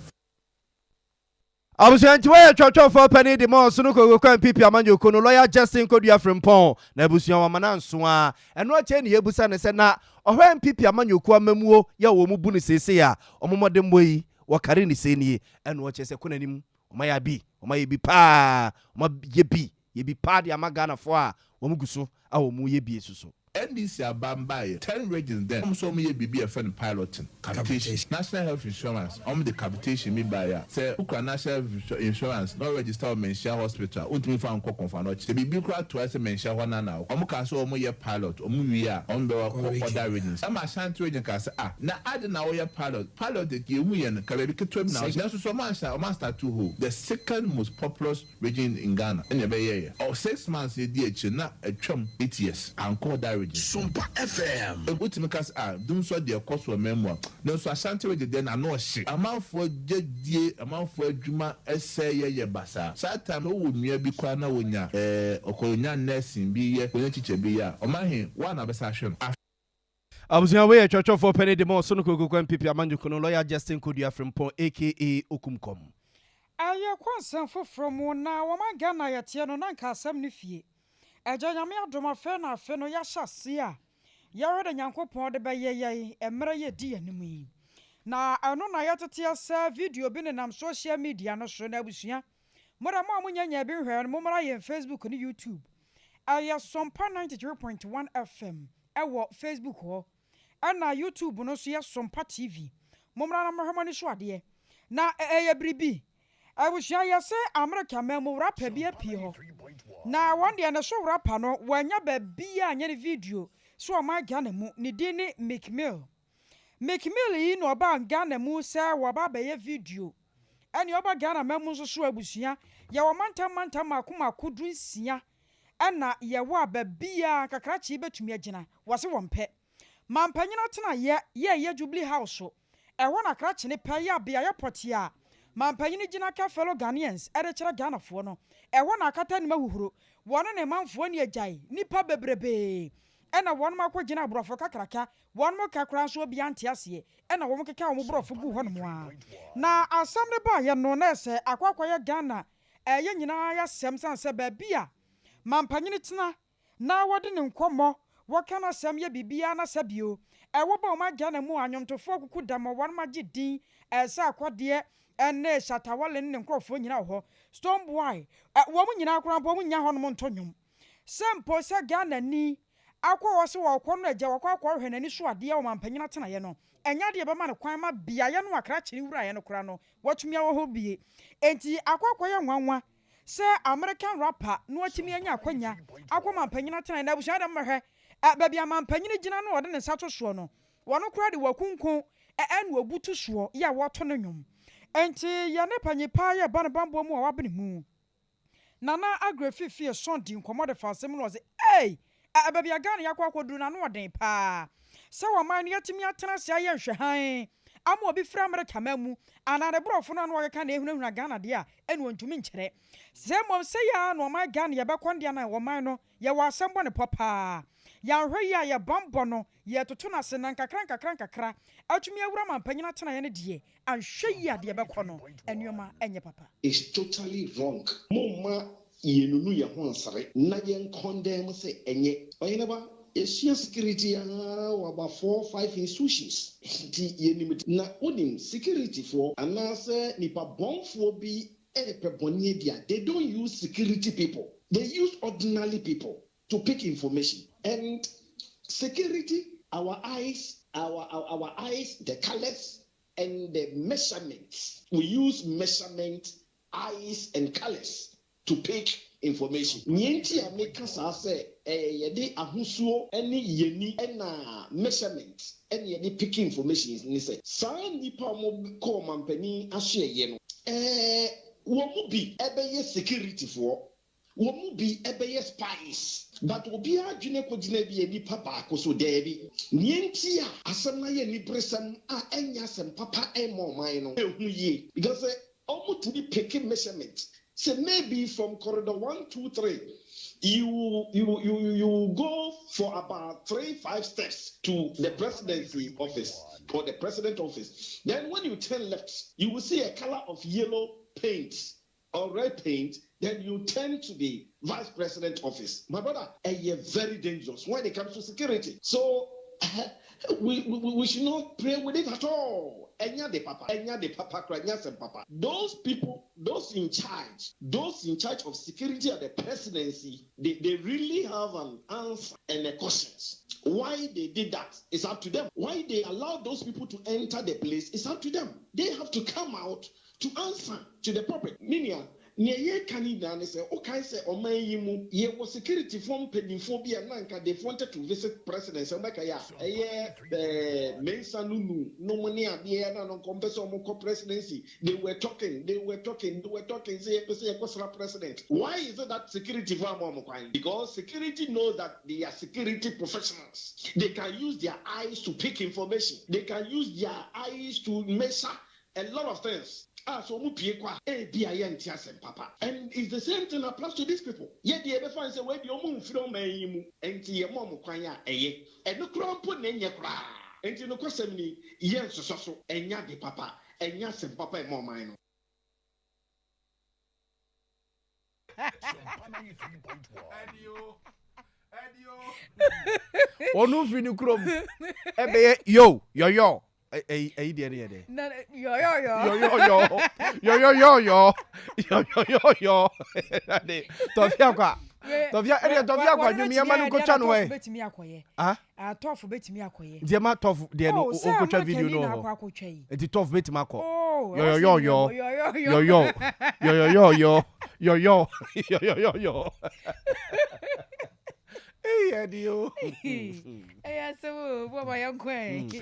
Abusua, nti wɔyɛ twɛtwɛfoɔ pani de ma ɔso no kɔkɔkɔ NPP amanyɔkuo no, Lɔya Justin Kodua Frimpɔn na abusua wama no nso a ɛno akyɛ ne yɛbusa ne sɛ na ɔhwɛ NPP amanyɔkuo amamuo yɛ wɔ mu bu no seesei a ɔmomɔdemmɔ yi wɔkare ne sɛ nie, ɛno ɔkyɛ sɛ kɔ n'anim, ɔma yɛ bi, ɔma yɛ bi paa, ɔma yɛ bi yɛ bi paa de ama Ghanafoɔ a wɔn gu so a wɔn yɛ bie soso. NDC aba mbaayɛ 10 regions, then ɔmo nso ɔmo yɛ biribi a yɛfrɛ no piloting capitation, National Health Insurance. Ɔmo de capitation mi baayɛ a sɛ wokura National Health Insurance na ɔregister wɔ Manhyia Hospital a, wontumi fa nkɔ Kɔmfo Anɔkye sɛ biribi koraa toa sɛ Manhyia hɔ nana. Ɔmo kaa sɛ ɔmo yɛ pilot, ɔmo wie a ɔmo bɛwɔ kɔ other regions. Ɛma Ashanti Region kaa sɛ, ah, na ade na wɔyɛ pilot, pilot de yɛhu yɛ no ka baabi ketewa bi na nanso so ɔmo anhyɛ ɔmo astart hɔ, the second most populous region in Ghana, ɛna ɛbɛyɛ yɛ ɔ 6 months yɛ di akyire na atwam 8 years ankɔ that region. Sompa FM. Wotumi ka sɛ ah, dum so deɛ ɛkɔ so ɔman mu a, nanso Ashanti Region deɛ n'ano ɔhye, amanfoɔ gye die, amanfoɔ adwuma ɛsɛ yɛyɛ basaa. Saa time wowɔ nua bi koraa na wonya ɔkɔnya nursing bi yɛ, ɔnya teacher bi yɛ a, ɔmahe woa na bɛsa ahwɛ no. Abusua, wei yɛ twɛtwɛfoɔ pɛne de ma ɔso no kɔkɔkɔ NPP amanyɔkuo no, Lɔya Justin Kodua Frimpɔn aka Okumkɔm. Ɛyɛ kɔ nsɛm foforɔ mu na wɔma Ghana yɛteɛ no na nka asɛm no fie. Ɛgya Nyame adom, afei na afe no yɛahyɛ ase a yɛhwɛ de Nyankopɔn de bɛyɛ yɛn mmerɛ yɛdi anim yi. Na ɛno na yɛteteɛ sɛ video bi nenam social media no so. Na abusua, mo dɛ mo a monyanya bi nhwɛ no, mommra yɛn Facebook ne YouTube. Ɛyɛ Sɔmpa 93.1 FM ɛwɔ Facebook hɔ, ɛna YouTube no nso yɛ Sɔmpa TV. Mommra na mmɛhwɛ mo ani so adeɛ. Na ɛyɛ biribi. Abusua, yɛsɛ Amerika man mu rapper bi apue hɔ. Na wɔn deɛ ne so rapper no, wɔanya baabi a nyɛ ne video so ɔman Ghana mu. Ne din ne Meek Mill. Meek Mill yi na ɔbaa Ghana mu sɛ wɔba abɛyɛ video. Ɛne ɔba Ghana man mu nso so, abusua, yɛwɔ mantam mantam mako mako 16 ɛna yɛwɔ a baabi a kakrakye bɛtumi agyina. Wɔse wɔn pɛ. Mampanyin atena yɛ yɛyɛ Jubilee House so. Ɛhɔ na krakye ne pɛ yɛ beaeɛ pɔte a mampanyin gyina ka fellow Ghanaians ɛde kyerɛ Ghanafoɔ no. Ɛhɔ na akata nim ahuhuro. Wɔne ne manfoɔ ne agyae nipa bebrebee ɛna wɔn akɔgyina aborɔfo kakraka. Wɔn mo kakra nso obi ante aseɛ ɛna wɔn keka wɔn borɔfo gu hɔnom a. Na asɛm no baayɛ no na ɛsɛ akɔ akɔyɛ Ghana ɛyɛ nyinaa yɛasɛm san sɛ baabi a mampanyin tena na wɔde ne nkɔmmɔ. wɔka n'asɛm yɛ biribiara na sɛ bio ɛwɔ ba ɔman Ghana mu a nnwomtofoɔ kuku dam a wɔnom agye din ɛsɛ akɔdeɛ ɛne Shatta Wale ne ne nkorɔfoɔ nyinaa wɔ hɔ Stonebwoy wɔn nyinaa koraa mpo wɔn nnya hɔnom nto nnwom sɛ mpo sɛ Ghanani akɔ hɔ sɛ wɔrekɔ no agya wakɔ akɔhwɛ n'ani so adeɛ wɔ mampanyin atenaeɛ no ɛnyɛ adeɛ ɛbɛma no kwan ma beaeɛ no a krakye no wuraeɛ no koraa no watumi awɔ hɔ bie. Enti akɔ akɔyɛ nwanwa sɛ American rapper no atumi anya akwanya akɔ mampanyin atenaeɛ. Na abusua dɛm mɛhwɛ baabi a mampanyin gyina no a ɔde ne nsa to soɔ no, wɔn koraa de wɔakunkun ɛna wɔbutu soɔ yɛ a wɔreto no nnwom. Enti yɛne panyin paa yɛ ba no bammɔ mu a wabene mu. Nana Aggrey Fifi Eson dii nkɔmmɔ de faa asɛm mu na ɔse, Ei! Ɛ, baabi a Ghana yɛakɔ akɔduru no, ano ɔden paa. Sɛ ɔman no yɛatumi atena ase ayɛ nhwɛhan ama obi firi Amerika man mu anaa ne borɔfo no a na ɔkeka na ɛhunahuna Ghana deɛ a, ɛne ɔntumi nkyerɛ. Sɛ mmom sei ara na ɔman Ghana yɛbɛkɔ no deɛ na ɔman no yɛwɔ asɛm bɔne pɔ paa. Yɛanhwɛ yie a yɛ banbɔ no yɛretoto no ase na nkakra nkakra nkakra atumi awura manpanyin atenaeɛ no deɛ anhwɛ yie a deɛ ɛbɛkɔ no nnoɔma nyɛ papa. It's totally wrong. Momma yɛnnunu yɛn ho nsere na yɛn condemn sɛ ɛnyɛ. Ɔheneba, yɛsua security ara wɔ about four, five institutions nti yɛnim. Na wonim, security foɔ anaasɛ nipa bɔnfoɔ bi repɛ bɔne adi a, they don't use security people, they use ordinary people to pick information. And security, our eyes, our, our, our eyes, the colors and the measurements. We use measurement, eyes and colors to pick information. Nea nti a meka saa sɛ ɛyɛ yɛde ahosuo ne yɛni ɛna measurement ɛna yɛde pick information ne sɛ saa nnipa a wɔkɔ ɔmampanin asoɛeɛ no ɛɛ wɔn mu bi ɛbɛyɛ security foɔ. Wɔn mu bi bɛyɛ spies but obiara adwene kɔgyina bi yɛ nipa baako so, daabi. Nea nti a asɛm no ayɛ aniberesɛm a ɛnyɛ asɛm papa mma ɔman no ɛhu yie because sɛ wɔn tumi picke measurement sɛ maybe from corridor one two three you you you you go for about 3, 5 steps to the presidency office or the president office then when you turn left you will see a color of yellow paint or red paint, then you turn to the vice president office. My brother, ɛyɛ very dangerous when it comes to security. So we should not play with it at all. Ɛnyɛ de papa, ɛnyɛ de papa koraa, ɛnyɛ asɛm papa. Those people, those in charge, those in charge of security at the presidency, they really have an answer and a conscience. Why they did that is up to them. Why they allowed those people to enter the place is up to them. They have to come out to answer to the public. Me nua, nea yɛreka no nyinaa ne sɛ, wokae sɛ ɔman yi mu, yɛwɔ securityfoɔ mpanimfoɔ bi a na anka they've wanted to visit president, sɛ wobɛkae a, ɛyɛ eh, Mensah Nunu nom ne adeɛ na no nka wɔmpɛ sɛ wɔkɔ presidency. They were talking, they were talking, they were talking sɛ yɛpɛ sɛ yɛkɔsra president. Why is it that securityfoɔ amma wɔn kwan? Because security knows that they are security professionals. They can use their eyes to pick information. They can use their eyes to measure a lot of things a sɛ ɔmo pue kɔ a ebia yɛnte asɛm papa and it's the same thing applies to these people yɛ deɛ yɛbɛfa no sɛ wei deɛ ɔmo mfiri ɔman yi mu nti yɛma ɔmo kwan a ɛyɛ ɛno koraa mpo na ɛnyɛ koraa nti nokwasɛm ni yɛnsosɔ so ɛnyɛ ade papa ɛnyɛ asɛm papa ɛma ɔman no. Ɔno firi ne kurom ɛbɛyɛ yo yɔyɔ ɛyi deɛ ne yɛ dɛ yɔyɔyɔ yɔyɔyɔ yɔyɔyɔyɔ yɔyɔyɔyɔ ɛde tɔfi akwa tɔfi ɛdeɛ tɔfi akwa nnwom yɛma no nkotwa no ɛ ah tɔfo bɛtumi akɔyɛ nti ɛma tɔfo deɛ no ɔnkotwa video no wɔ hɔ nti tɔf bɛtumi akɔ yɔyɔyɔyɔ yɔyɔ yɔyɔyɔyɔ yɔyɔ yɔyɔyɔyɔ eyi ɛdi o. Ɛyɛ asɛm o, bu ɔma yɛn kɔ ɛ.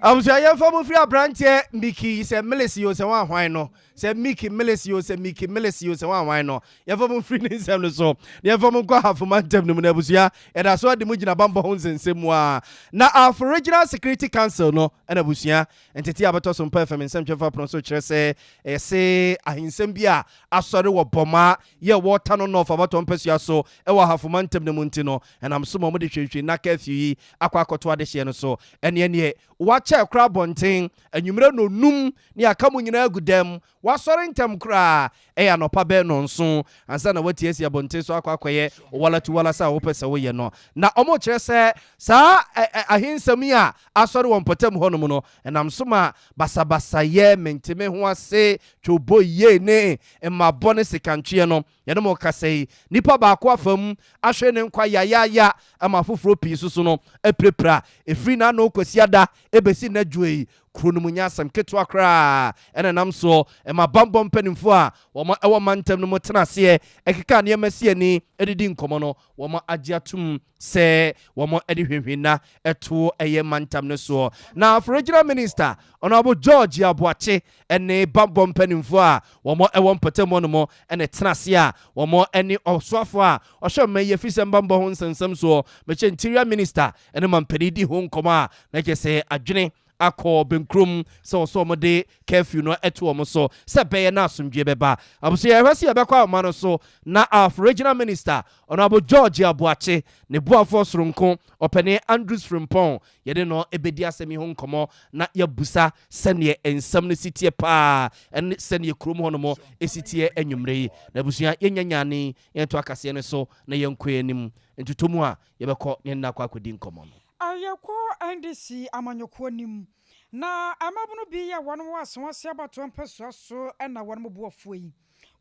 Abusua yɛmfa mu firi aberanteɛ Miki sɛ Milisi o sɛ wɔn ahwan no sɛ Miki Milisi o sɛ Miki Milisi o sɛ wɔn ahwan no Yɛmfa mo mfiri ne nsɛm no so, na yɛmfa mo nkɔ Ahafo mantam no mu. Na abusua, yɛda so ade mo gyina bammɔ ho nsɛnsɛm mu ara. Na Ahafo Regional Security Council no na abusua ntetee a bɛtɔ so mpa FM nsɛmtwerɛfo apono so kyerɛ sɛ ɛyɛ se ahensɛm bi a asɔre wɔ Bɔma yɛ wɔ Tano North abatoɔ mpasua so wɔ Ahafo mantam no mu nti no, ɛnam so ma wɔde hwehwɛ na curfew yi akɔ akɔto adehyeɛ no so. Ɛneɛ neɛ wɔakyɛ koraa abɔnten anwummerɛ nnɔnum ne aka mo nyinaa agu dam. Wasɔre ntɛm koraa, ɛyɛ anɔpa bɛyɛ nnɔnson ansa na wati asi abɔnten so akɔ akɔyɛ walatu-walasa a wopɛ sɛ woyɛ no. Na wɔkyerɛ sɛ saa ahensɛm yi a asɔre wɔ mpɔtam hɔnom no, ɛnam so ma basabasayɛ, mente-me-ho-ase, twowboyie ne mmabɔ ne sekantweɛ no. Yɛne mo rekasa yi, nipa baako afa mu ahwere ne nkwa yayaaya ama afoforɔ pii nso so no apirapira. Ɛfiri n'ano Kwasiada ɛbɛsi nnɛ dwoɔ yi, kuro no mu nyɛ asɛm ketewa koraa na ɛnam soɔ ma bammɔ mpanimfoɔ a wɔn wɔ mantam no mu tena aseɛ keka nneɛma si ani de di nkɔmmɔ no, wɔagye atom sɛ wɔde hwehwenna to ɛyɛ mantam no soɔ. Na Regional Minister, Honourable George Aboakye ne bammɔ mpanimfoɔ a wɔn wɔ mpɔtam hɔ nom na ɛtena ase a wɔn ne ɔsoafoɔ a ɔhwɛ ɔman yi afisɛm bammɔ ho nsɛnsɛm soɔ, mekyɛ Interior Minister ne mampanin di ho nkɔmmɔ a na kyerɛ sɛ adwene akɔ benkurom sɛ wɔsɛ wɔn de curfew no to wɔn so sɛ ɛbɛyɛ na asomdwie bɛba. Abusua yɛhwɛ sɛ yɛbɛkɔ ahoma no so na our Regional Minister Honourable George Aboakye ne boafoɔ soronko Ɔpanin Andrews Frimpong yɛne no bɛdi asɛm yi ho nkɔmmɔ na yɛabusa sɛdeɛ nsɛm no si teɛ paa ne sɛdeɛ kurom hɔnom si teɛ anwummerɛ yi. Na abusua yɛnnya nyaane yɛnto akaseɛ no so na yɛnkɔ yɛn anim ntotomu a yɛbɛkɔ ne yɛne no akɔ akɔdi nkɔmmɔ no. Ayɛkɔ NDC amanyɔkuo no mu, na mmabunu bi yɛ wɔn wɔ Asawase abatoɔ mpɛsoa so na wɔn bo afuo yi.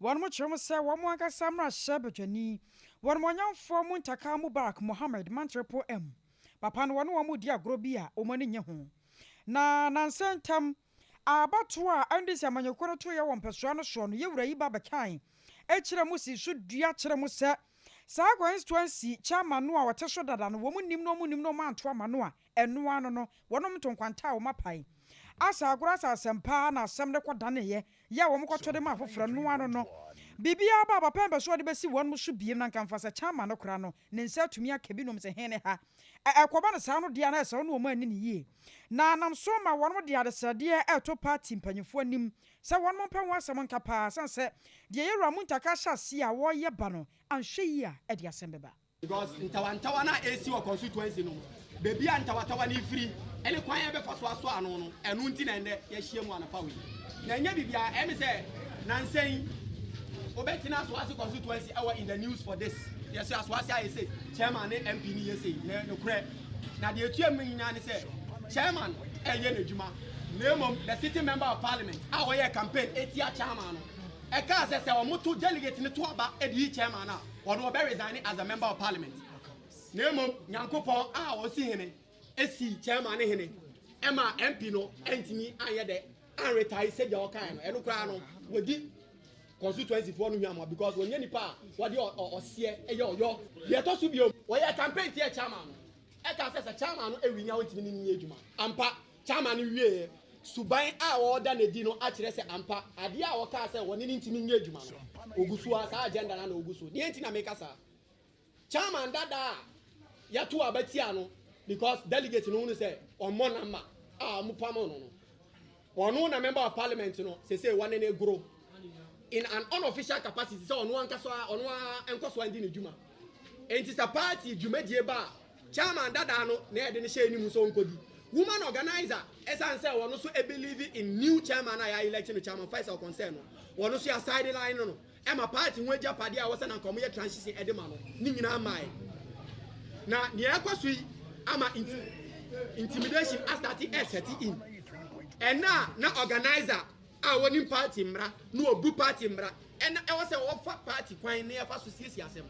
Wɔn kyerɛ mu sɛ wɔn ankasa mmarahyɛ badwani, wɔn ɔnyamfoɔ Muntaka Mubarak Mohammed Mantrepo M. Papa no wɔne wɔn redi agorɔ bi a wɔn ani nnye ho. Na nansa ntam, abatoɔ a NDC amanyɔkuo no toeɛ wɔ mpɛsoa no soɔ no, yɛwura yi ba bɛkae kyerɛ mu sii so dua kyerɛ mu sɛ saa constituency chairman no a ɔte so dada no wɔn nnim no wɔn nnim no wɔn anto ama no a ɛno ara no no wɔnom nto nkwanta a wɔn apae asa agorɔ asa asɛm paa na asɛm no kɔ daneeɛ yɛ a wɔn kɔto de ma afoforɔ ɛno ara no no biribiara ba a papa mpɛ so ɔde bɛsi wɔnom so biem na nka mfa sɛ chairman no koraa no ne nsa atumi aka binom sɛ he ne ha ɛ ɛkɔba no saa no deɛ a na ɛsɛ ɔne wɔn anni no yie na nam so ma wɔnom de adesrɛdeɛ ɛreto party mpanyinfoɔ anim sɛ wɔnom mpɛ ho asɛm nka paa sane sɛ deɛ yɛwura Muntaka ahyɛ aseɛ a wɔreyɛ ba no anhwɛ yie a ɛde asɛm bɛba. Because ntawantawa no a ɛresi wɔ constituency no mu, baabi a ntawatawa no refiri ne kwan a yɛbɛfa so asɔ ano no, ɛno nti na ɛnnɛ yɛahyia mu anɔpa wei. Na ɛnyɛ biribiara, ɛyɛ me sɛ nansa yi wobɛtena Asoase constituency ɛwɔ in the news for this. Yɛsɛ Asoase ayɛ sei, chairman ne MP no yɛ sei, na nokorɛ. Na deɛ ɛtua mu nyinaa ne sɛ chairman ɛyɛ n'adwuma, na mmom the sitting member of parliament a ɔyɛɛ campaign ɛtia chairman no, ɛkaa sɛ sɛ wɔto delegate no to aba de yi chairman no a, ɔno ɔbɛ resign as a member of parliament. Na mmom Nyankopɔn a ɔsi hene si chairman ne hene ɛma MP no ɛntumi anyɛ dɛ anretae sɛdeɛ ɔkae no. Ɛno koraa no wɔdi constituency foɔ no hwamɔ because wɔnyɛ nipa a wɔde ɔseɛ ɛyɛ ɔyɔ. Deɛ ɛtɔ so bio, wɔyɛ campaign tiɛ chairman no ɛka sɛ sɛ chairman no ɛwini a wɔntumi ne no nyɛ adwuma. Ampa, chairman no wieɛ, suban a ɔreda no adi no akyerɛ sɛ ampa adeɛ a ɔkaa sɛ wɔne no ntumi nyɛ adwuma no, ɔgu so ara, saa agenda no ara na ɔgu so. Deɛ nti na meka saa? Chairman dada a yɛto aba tia no because delegate no hunu sɛ ɔmmɔ number a wɔpamo no no, ɔno na member of parliament no sesei wɔne no goro in an unofficial capacity sɛ ɔno ankasa ɔno ara nkɔ so andi ne dwuma. Enti sɛ party dwumadie ba a, chairman dada no na yɛde no hyɛ anim sɛ ɔnkɔdi. Woman organizer, ɛsiane sɛ ɔno nso believe in new chairman a yɛ elect no, Chairman Faisal Concern no, ɔno nso yɛ sideline no no. Ɛma party ho agyapadeɛ a ɛwɔ sɛ na anka wɔyɛ transition de ma no ne nyinaa mmaeɛ. Na nea ɛkɔ so yi ama intimidation astate ɛsɛte in. Ɛna a na organizer a wɔnim party mmara na wɔbu party mmara ɛna ɛwɔ sɛ wɔfa party kwan na yɛfa so siesie asɛm.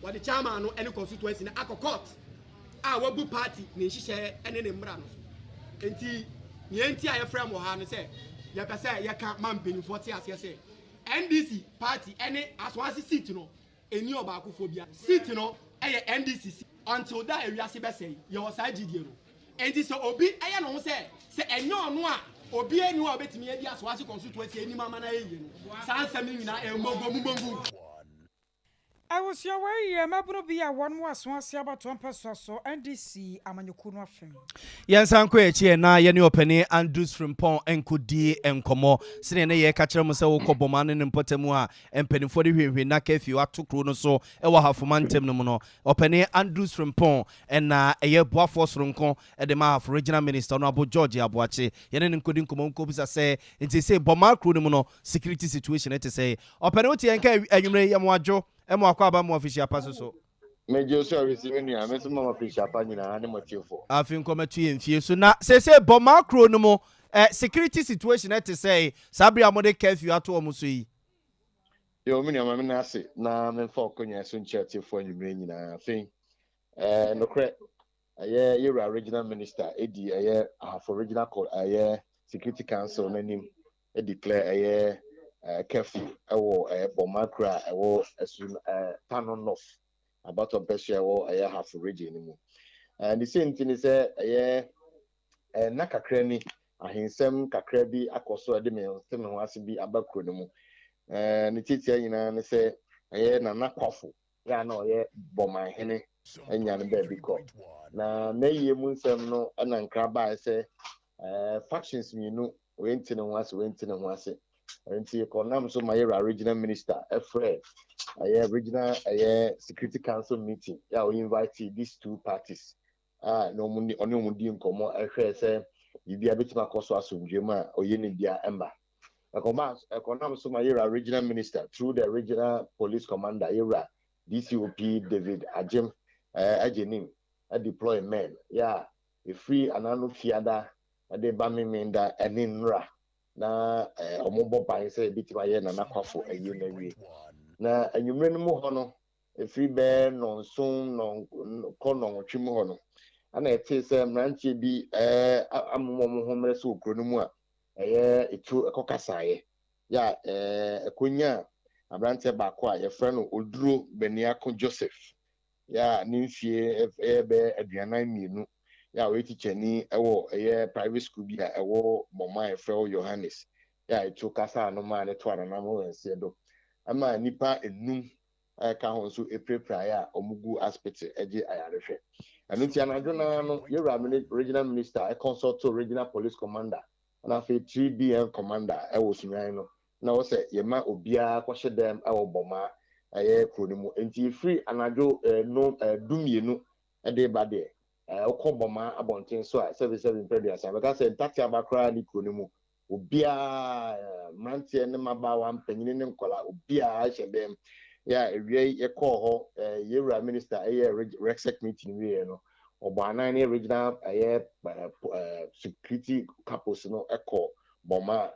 Wɔde chairman no ne constituency no akɔ court a wɔabu party ne nhyehyɛeɛ ne ne mmara no so. Nti nea nti a yɛfrɛ mo ha no sɛ yɛpɛ sɛ yɛka ma mpanimfoɔ te aseɛ sɛ NDC party ɛne Asoase seat no ɛnni ɔbaakofoɔ biara. Seat no ɛyɛ NDC seat until da a ewiase bɛsɛe, yɛwɔ saa gyidie no. Enti sɛ obi ɛyɛ ne ho sɛ sɛ ɛnyɛ ɔno a obiara nni hɔ a ɔbɛtumi adi Asoase constituency anim ama no ayɛ yie no, saa nsɛm no nyinaa ɛyɛ mmɔbɔ mu mmɔngu. Abusua wei yɛ mmabunu bi a wɔn wɔ aso ase abatoɔ mpɛsoa so NDC amanyɔkuo no afem. Yɛnsan nkɔ yɛn akyi ɛ na yɛne Ɔpanin Andrews Frimpong nkɔdi nkɔmmɔ. Sɛdeɛ na yɛreka kyerɛ mo sɛ wokɔ Bɔmaa ne ne mpɔtam a mpanimfoɔ de hwehwɛ na curfew ato kuro no so wɔ Ahafo mantam no mu no, Ɔpanin Andrews Frimpong na ɛyɛ boafoɔ soronko de ma Ahafo Regional Minister Honourable George Aboakye. Yɛne no nkɔdi nkɔmmɔ nkɔbisa sɛ nti seesei Bɔmaa kuro no mu no security situation te sɛn. Ɔpanin wote yɛn nka anwummerɛ yi, yɛ mo adwo, mo akwaaba, mo afihyia pa so so. Megye wo so awisi me nua, me nso mema mo afihyia pa nyinaa ne mo atiefoɔ. Afe nkɔmɛto yɛn fie so. Na seesei Bɔmaa kuro no mu eh, security situation te sɛn saa bere a mode curfew ato wɔn so yi? Yo, me nua ma me nan ase na memfa ɔkɔnya yi so nkyerɛ atiefoɔ anwummerɛ nyinaa. Afei, eh, nokorɛ, ɛyɛ yɛwura regional minister edi ɛyɛ Ahafo regional ɛyɛ security council n'anim declare ɛyɛ curfew ɛwɔ ɛyɛ Bɔma kuro a ɛwɔ ɛsu Tano North abatɔ mpɛsoa ɛwɔ ɛyɛ Ahafo region no mu. Ne sɛ nti ne sɛ ɛyɛ nna kakra ni ahensɛm kakra bi akɔ so ɛde me nte me ho ase bi aba kuro no mu. Ne tiatia nyinaa ne sɛ ɛyɛ Nana Kwafo yɛ a na ɔyɛ Bɔmanhene anya no baabi kɔ. Na n'ayie mu nsɛm no na nkra baeɛ sɛ factions mmienu, wei nte ne ho ase, wei nte ne ho ase. Nti kɔnam so ma yɛwura regional minister ɛfrɛ ɛyɛ regional ɛyɛ security council meeting yɛ a ɔinvite these two parties a na wɔn ne ɔne wɔn di nkɔmmɔ hwɛɛ sɛ biribiara bɛtumi akɔ so asomdwoe mu a ɔyɛ ne bia mma. Ɛkɔma ɛkɔnam so ma yɛwura regional minister through the regional police commander yɛwura DCOP David Agyem eh, Agyenim deploy men yɛ a ɛfiri anano fiada de ba Memenda ne nnora na eh, wɔbɔ ban sɛ ɛbɛtumi ayɛ Nana Kwafo ayie no awie. Na anwummerɛ no mu hɔ no Ɛfiri bɛyɛ nnɔnson kɔ nnɔnwɔtwe mu hɔ no, ɛna yɛtee sɛ mmeranteɛ bi amoma wɔn ho mmerɛ sɛ wɔ kuro no mu a ɛyɛ etuo ɛkɔkasaeɛ yɛ a ɛkɔnyaa aberanteɛ baako a yɛfrɛ no Oduro Baniako Joseph yɛ a ne mfie ɛyɛ bɛyɛ 42 yɛ a ɔyɛ tikyani ɛwɔ ɛyɛ private school bi a ɛwɔ Bɔma a yɛfrɛ hɔ Yohanes yɛ a etuo kasaa no maa ne to ananam wɔ nseɛ do ɛma nnipa enum a ɛka ho nso pirapiraeɛ a wɔgu asopiti gye ayarehwɛ. Ɛno nti anadwo no ara no, yɛwura Regional Minister kɔnsɔltoo Regional Police Commander na afei 3BN Commander wɔ Sunyani no na ɛwɔ sɛ yɛma obiara kɔhyɛ dɛm wɔ Bɔmaa ɛyɛ kuro no mu. Nti ɛfiri anadwo no 12 de reba deɛ, wokɔ Bɔmaa abɔnten so a, sɛbesɛbe mprɛ aduasa, bɛka sɛ ntateaba koraa nni kuro no mu. Obiara, mmeranteɛ ne mmabaawa, mpanyini ne nkwadaa, obiara hyɛ dɛm. Yɛ a awia yi yɛkɔɔ hɔ, yɛwura minister ɛyɛ REGSEC meeting wieɛ no, ɔbɔ anan ne regional ɛyɛ security couples no ɛkɔ Bɔma.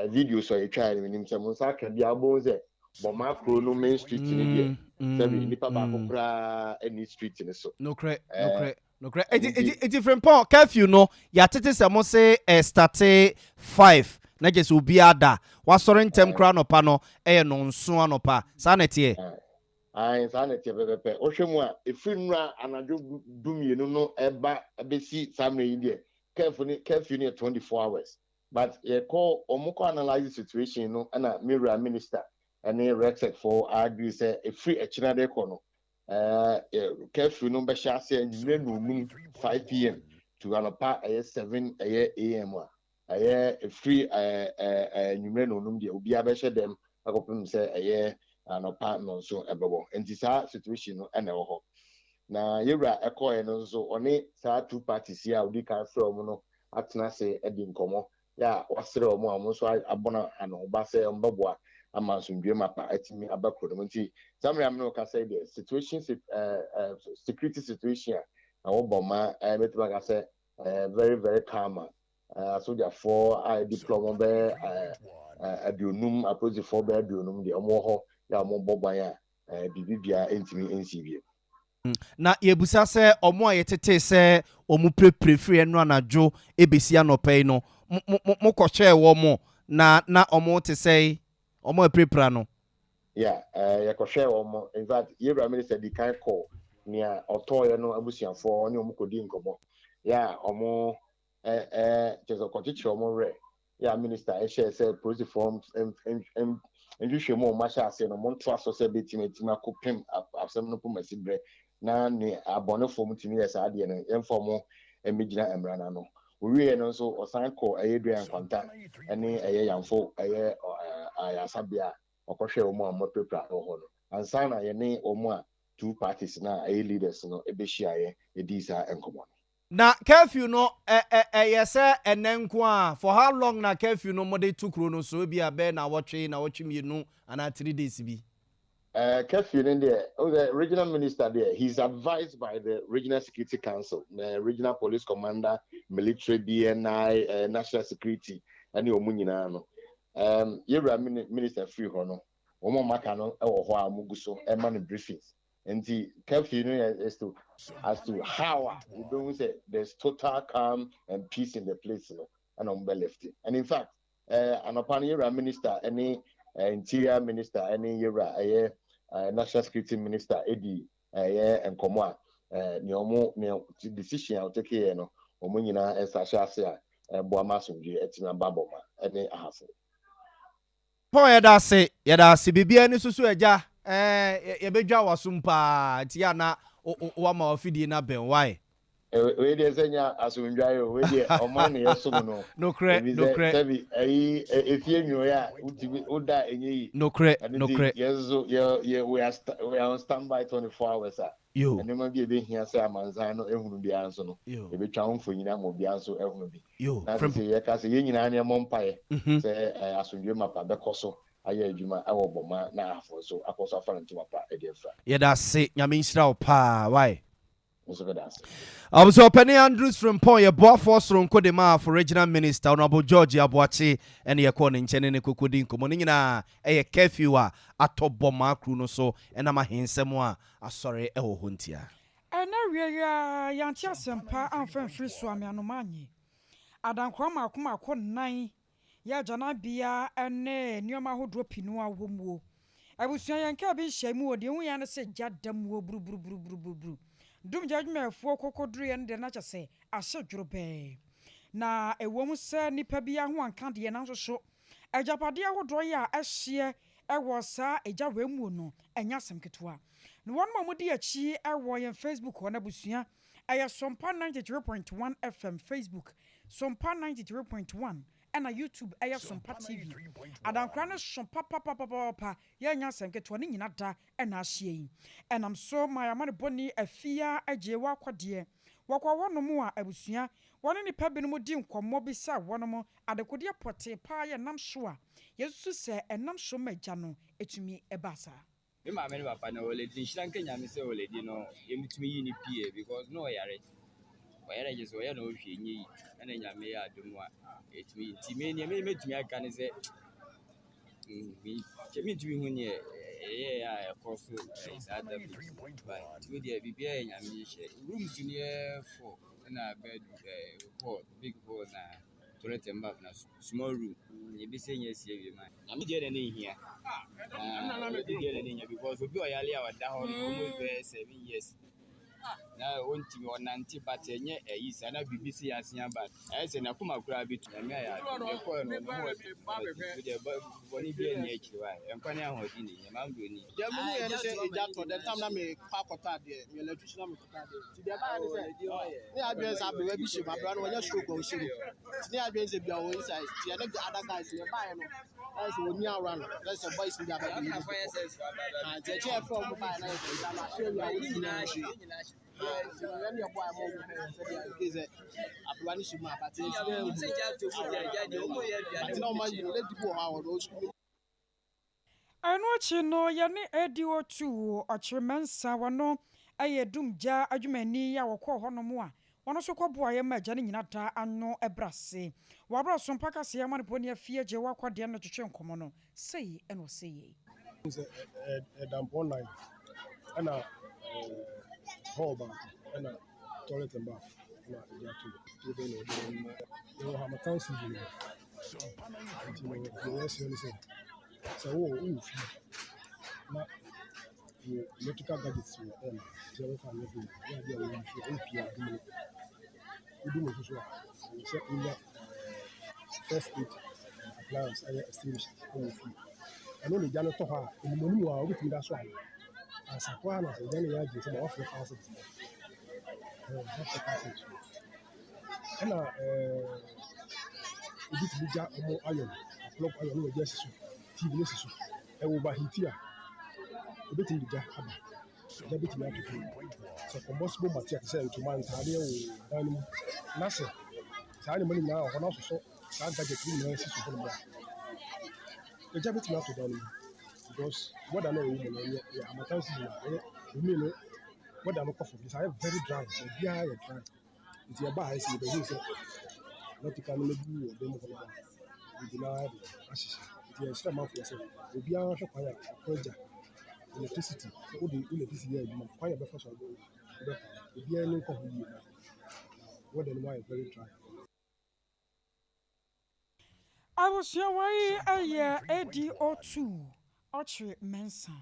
Videos a yɛtwaeɛ no, menim sɛ mo nsa aka bi a, wobɛhu sɛ Bɔma kuro no main street no deɛ, sɛbi nnipa baako koraa nni street no so. Nokorɛ, nokorɛ. Nokorɛ eti eti eti Frimpong curfew no yɛatete sɛ mo se ɛstate 5 na kyerɛ sɛ obiara da wasɔre ntɛm koraa anɔpa no ɛyɛ nɔnson anɔpa saa na ɛteɛ? Ae saa na ɛteɛ pɛpɛpɛ wohwɛ mu a ɛfiri nnora anadwo 12 no ɛba bɛsi saa mmerɛ yi deɛ curfew no curfew no yɛ 24 hours but yɛkɔ wɔn kɔ analyse situation no ɛna me wura minister ɛne REGSEC foɔ agree sɛ ɛfiri ɛkyena de kɔ no Curfew no bɛhyɛ aseɛ anwummerɛ nnɔnnum, 5 pm, to anɔpa ɛyɛ 7 ɛyɛ am a, ɛyɛ ɛfiri anwummerɛ nnɔnnum deɛ obiara bɛhyɛ dɛm akɔpem sɛ ɛyɛ anɔpa nnɔnson ɛbɛbɔ. Nti saa situation no ɛna ɛwɔ hɔ. Na yɛwura ɛkɔɛ no nso ɔne saa two parties yi a ɔdi kan frɛ wɔn no atena ase adi nkɔmmɔ yɛ a wɔasrɛ wɔn a wɔn nso abɔ no anohoba sɛ wɔbɛboa ama asomdwoe mapa atumi aba kuro no mu. Nti saa mmerɛ a me ne wo kasa yi deɛ, situation, security situation a ɛwɔ Bɔma, mɛtumi aka sɛ very very calm a asogyafoɔ a yɛdeploy wɔn bɛyɛ 50, apolisifoɔ bɛyɛ 50 deɛ wɔwɔ hɔ yɛ a wɔbɔ ban a biribi biara ntumi nsi bio. Na yɛbisa sɛ, wɔn a yɛtetee sɛ wɔpirepire firi ɛno anadwo bɛsi anɔpa yi no, mo, mo, mo, mokɔhwɛɛ wɔn, na na wɔte sɛn, wɔn a apirapira no? Yeah, eh, yɛkɔhwɛɛ wɔn. In fact, yɛwura minister di kan kɔɔ nea ɔtɔɔeɛ no abusuafoɔ ne wɔn kɔdii nkɔmmɔ. Yeah, wɔn, eh, eh, kyerɛ sɛ ɔkɔkyekyere wɔn werɛ. Yɛ a minister hyɛɛ sɛ polisifoɔ nhwehwɛmu a wɔahyɛ aseɛ no, wɔntoa so sɛ bɛtumi atumi akɔpem asɛm no poma si berɛ na ne abɔnefoɔ mu tumi yɛ saa adeɛ no, yɛmfa wɔn mmɛgyina mmara no ano. Ɔwieɛ no nso, ɔsan kɔɔ ɛyɛ Duayan Nkwanta ne ɛyɛ Yamfo ɛyɛ ayaresabea a ɔkɔhwɛɛ wɔn a wɔapirapira wɔ hɔ no ansa na yɛne wɔn a two parties no a ɛyɛ leaders no bɛhyiaeɛ dii saa nkɔmmɔ no. Na curfew no ɛ ɛ ɛyɛ sɛ ɛnɛ nko ara? For how long na curfew no mode to kuro no so? Ebia bɛyɛ nawɔtwe, nawɔtwe mmienu anaa 3 days bi? Curfew no deɛ, wohu sɛ regional minister deɛ, he is advised by the regional security council, the regional police commander, military, BNI, national security ɛne wɔn nyinaa no. Yɛwura minister firi hɔ no, wɔn a wɔaka no wɔ hɔ a wɔgu so ma no briefings. Nti curfew no yɛ as to how a yɛbɛhu sɛ there's total calm and peace in the place no ɛna wɔn bɛ lift. And in fact, anɔpa no yɛwura minister ɛne interior minister ɛne yɛwura ɛyɛ national security minister ɛdi ɛyɛ nkɔmɔ a nea wɔn nea decision a wɔtake yɛ no, wɔn nyinaa nsa hyɛ ase a ɛboa ma asomdwe ɛtumi aba Bɔma ɛne Ahafo. Paul, yɛda ase, yɛda ase. Biribiara ni soso agya, yɛbɛdwa w'asom paa nti yɛ ana wama wafidie no abɛn wae. Wei deɛ sɛ nya asomdwae o, wei deɛ ɔman na yɛsom no. Nokorɛ. Ebi sɛ nokorɛ sɛbi ɛyi efie nwuoyɛ a wotumi woda a ɛnyɛ yi. Nokorɛ. Ɛno nti nokorɛ yɛn nso yɛ yɛ we are on standby 24 hours a nneɛma bi a ebɛhia sɛ amansan no ehunu biara nso no, ebɛtwa ho mfonyin ama obiara nso ehunu bi. Na sɛ yɛka sɛ yɛn nyinaa nneɛma mpaeɛ sɛ asomdwe mapa bɛkɔ so ayɛ adwuma ɛwɔ Bɔma na Ahafo nso akɔ so afa ne ntoma pa ɛde afira. Yɛda ase, Nyame nhyira wo paa wae. Nso bɛda ase. Ɔbɛsɛ ɔpɛni Andrews Frimpong yɛ boafoɔ soronko de ma Ahafo regional minister, Honorable George Aboakye, ɛne yɛkɔɔ ne nkyɛn ne ne kɔkɔdi nkɔmmɔ ne nyinaa ɛyɛ curfew a atɔ Bɔmaa kuro no so ɛnam ahensɛm a asɔre ɛwɔ hɔ ntia. Ɛna wie yi a, yɛante asɛmpa amfa mfiri so a meanoma anye. Adankora mmaako mmaako nnan yɛ agyananbea ne nneɛma ahodoɔ pii no a wɔ muo. Abusua, yɛn kaa bi nhyɛ mu wɔ deɛ ehu yɛn ne sɛ gya da muo buruburuburuburuburu. Dumgya adwumayɛfoɔ kɔkɔduruiɛ no deɛ, na kyɛ sɛ ahyɛ dworobɛɛ. Na ɛwɔ mu sɛ nnipa bi ho anka deɛ, nanso so agyapadeɛ ahodoɔ yi a ɛhyeɛ ɛwɔ saa egya wei mu no, ɛnyɛ asɛm ketewa. Na wɔn a wɔdi akyi ɛwɔ yɛn Facebook hɔ no, abusua, ɛyɛ Sompa 93.1 FM Facebook, Sompa 93.1, ɛna YouTube ɛyɛ Sompa TV. Adankora no so papapapapapa, yɛnyɛ asɛm ketewa ne nyina da ɛna ahyia yi. Ɛnam so ma yɛama no bɔne afia agye wɔ akɔdeɛ wɔkɔ hɔnom a, abusua, wɔne nipa binom di nkɔmmɔ bi sɛ wɔnom adekodeɛ pɔtee paa yɛ nam so a yɛsusu sɛ ɛnam so ma agya no ɛtumi ɛba saa. Me maame ne papa no, ɔlady, nhyira nka Nyame sɛ ɔlady no yɛmutumi yi ne pie because na ɔyare, ɔyare gye sɛ ɔyɛ na ɔhwɛ nyɛ yi, ɛna Nyame yɛ adom a ɛtumi yi. Nti me nea mɛtumi aka ne sɛ kyɛ mentumi hu neɛ ɛyɛɛ a ɛkɔ so ɛyɛ saa damage, but ntumi deɛ biribiara yɛ Nyame nhyehyɛ. Rooms no yɛ four, ɛna bed, hall, big hall, na toilet and bath, na small room. Ebi sɛ nyɛ sie wie ma Nyame deɛ na ne nhia obi deɛ na ne nhia because obi ɔyare a ɔda hɔ no almost bɛyɛ 7 years na ɔntumi ɔnante, but ɛnyɛ ɛyi saa na biribi sɛ yɛase aba, ɛyɛ sɛ n'akoma koraa bi tu. Nyame ayɛ adom, yɛkɔɛ no ne ho ɔde deɛ bɔne bi ani akyiri wa ɛnkwa ne ahoɔden ne hia mambrɛ ni. Deɛ mehu yɛ ne sɛ egya tɔ the time na mekɔ akɔtɔ adeɛ, meyɛ electrician na mekɔtɔ adeɛ, nti deɛ ɛbaeɛ ne sɛ ne yɛ adwene sɛ aberewa bi hyɛ mu, aberewa no wɔnyɛ stroke a ɔhyɛ mu, nti ne yɛ adwene sɛ bia ɔwɔ inside, nti yɛne the other guys yɛbaeɛ no na yɛ sɛ wɔni awura no na yɛ sɛ boys no bi aba bɛyi no kɔ, nti ɛkyɛ yɛfrɛ wɔn baeɛ na yɛ sɛ egya no ahyɛ awia a wɔtumi na ɛhye, nti no yɛne yɛbɔ a ɛma wɔn hwɛ sɛdeɛ in case sɛ aberewa no hyɛ mu a, but yɛnti na ɛhu but na ɔma yi no lady bi wɔ hɔ a ɔno ɔsukuu. Ɛno akyi no, yɛne ADO2 Ɔkyerɛ Mɛnsa, wɔno ɛyɛ dumgya adwumani a wɔkɔɔ hɔnom a wɔno nso kɔboa yɛ ma agya no nyina da ano ɛbrɛ ase. Wɔabrɛ so mpa kaseɛ ama no bɔne afie gye wakɔdeɛ no twetwe nkɔmmɔ no sei, ɛna ɔsɛ yei. Sɛ ɛdampɔn nan ɛna hall baako ɛna toilet and bath ɛna ɛde ato hɔ. Bɛn na ɔde ma yɛwɔ harmattan season mu, nti no deɛ yɛsrɛ ne sɛ sɛ wowɔ fie na wɔ electrical gadgets wɔ on a, sɛ wɔmfa nyɛ hwee ne adeɛ a wɔyi so a wopie a dum no, wodum nso so a, ɛwɔ sɛ wonya first aid appliance, ɛyɛ extinguisher, ɛwɔ fie. Ɛno na egya no tɔ hɔ a, animuanim a wobɛtumi de asɔ ano. Ansa koraa na sɛ gya no yɛ agye nsam a wɔafrɛ fire service fo. Ɛɛ wɔafrɛ fire service fo. Ɛna ɛɛ ebi tumi gya wɔn iron, plug iron na wɔagya asi so, TV no si so. Ɛwɔ overheat a, ebetumi de gya aba. Gya betumi atotɔ mu. Sɛ combustible material te sɛ ntoma, ntaadeɛ wɔ dan no mu na sɛ saa nneɛma no nyinaa wɔ hɔ na wososɔ saa gadget no nyinaa si so hɔnom a, egya betumi atɔ dan no mu because weather no a ɛwɔ mu no ɛnyɛ ɛyɛ harmattan season a ɛyɛ wumi no weather no kɔ fam nti ayɛ very dry, baabiara yɛ dry. Nti yɛbaa ha yi sɛ yɛbɛhuu sɛ electrical nneɛma bi wɔ dan mu hɔnom a bebree no ara de ahyehyɛ. Nti yɛsrɛ amanfoɔ sɛ obiara nhwɛ kwan a ɔkɔ agya electricity sɛ wode wo electricity yɛ adwuma kwan a ɛbɛfa so a wobɛpa no obiara ani nkɔ ho yie na weather no mu ayɛ very dry. Abusua wei yɛ ADO2 Ɔkyere Mensah.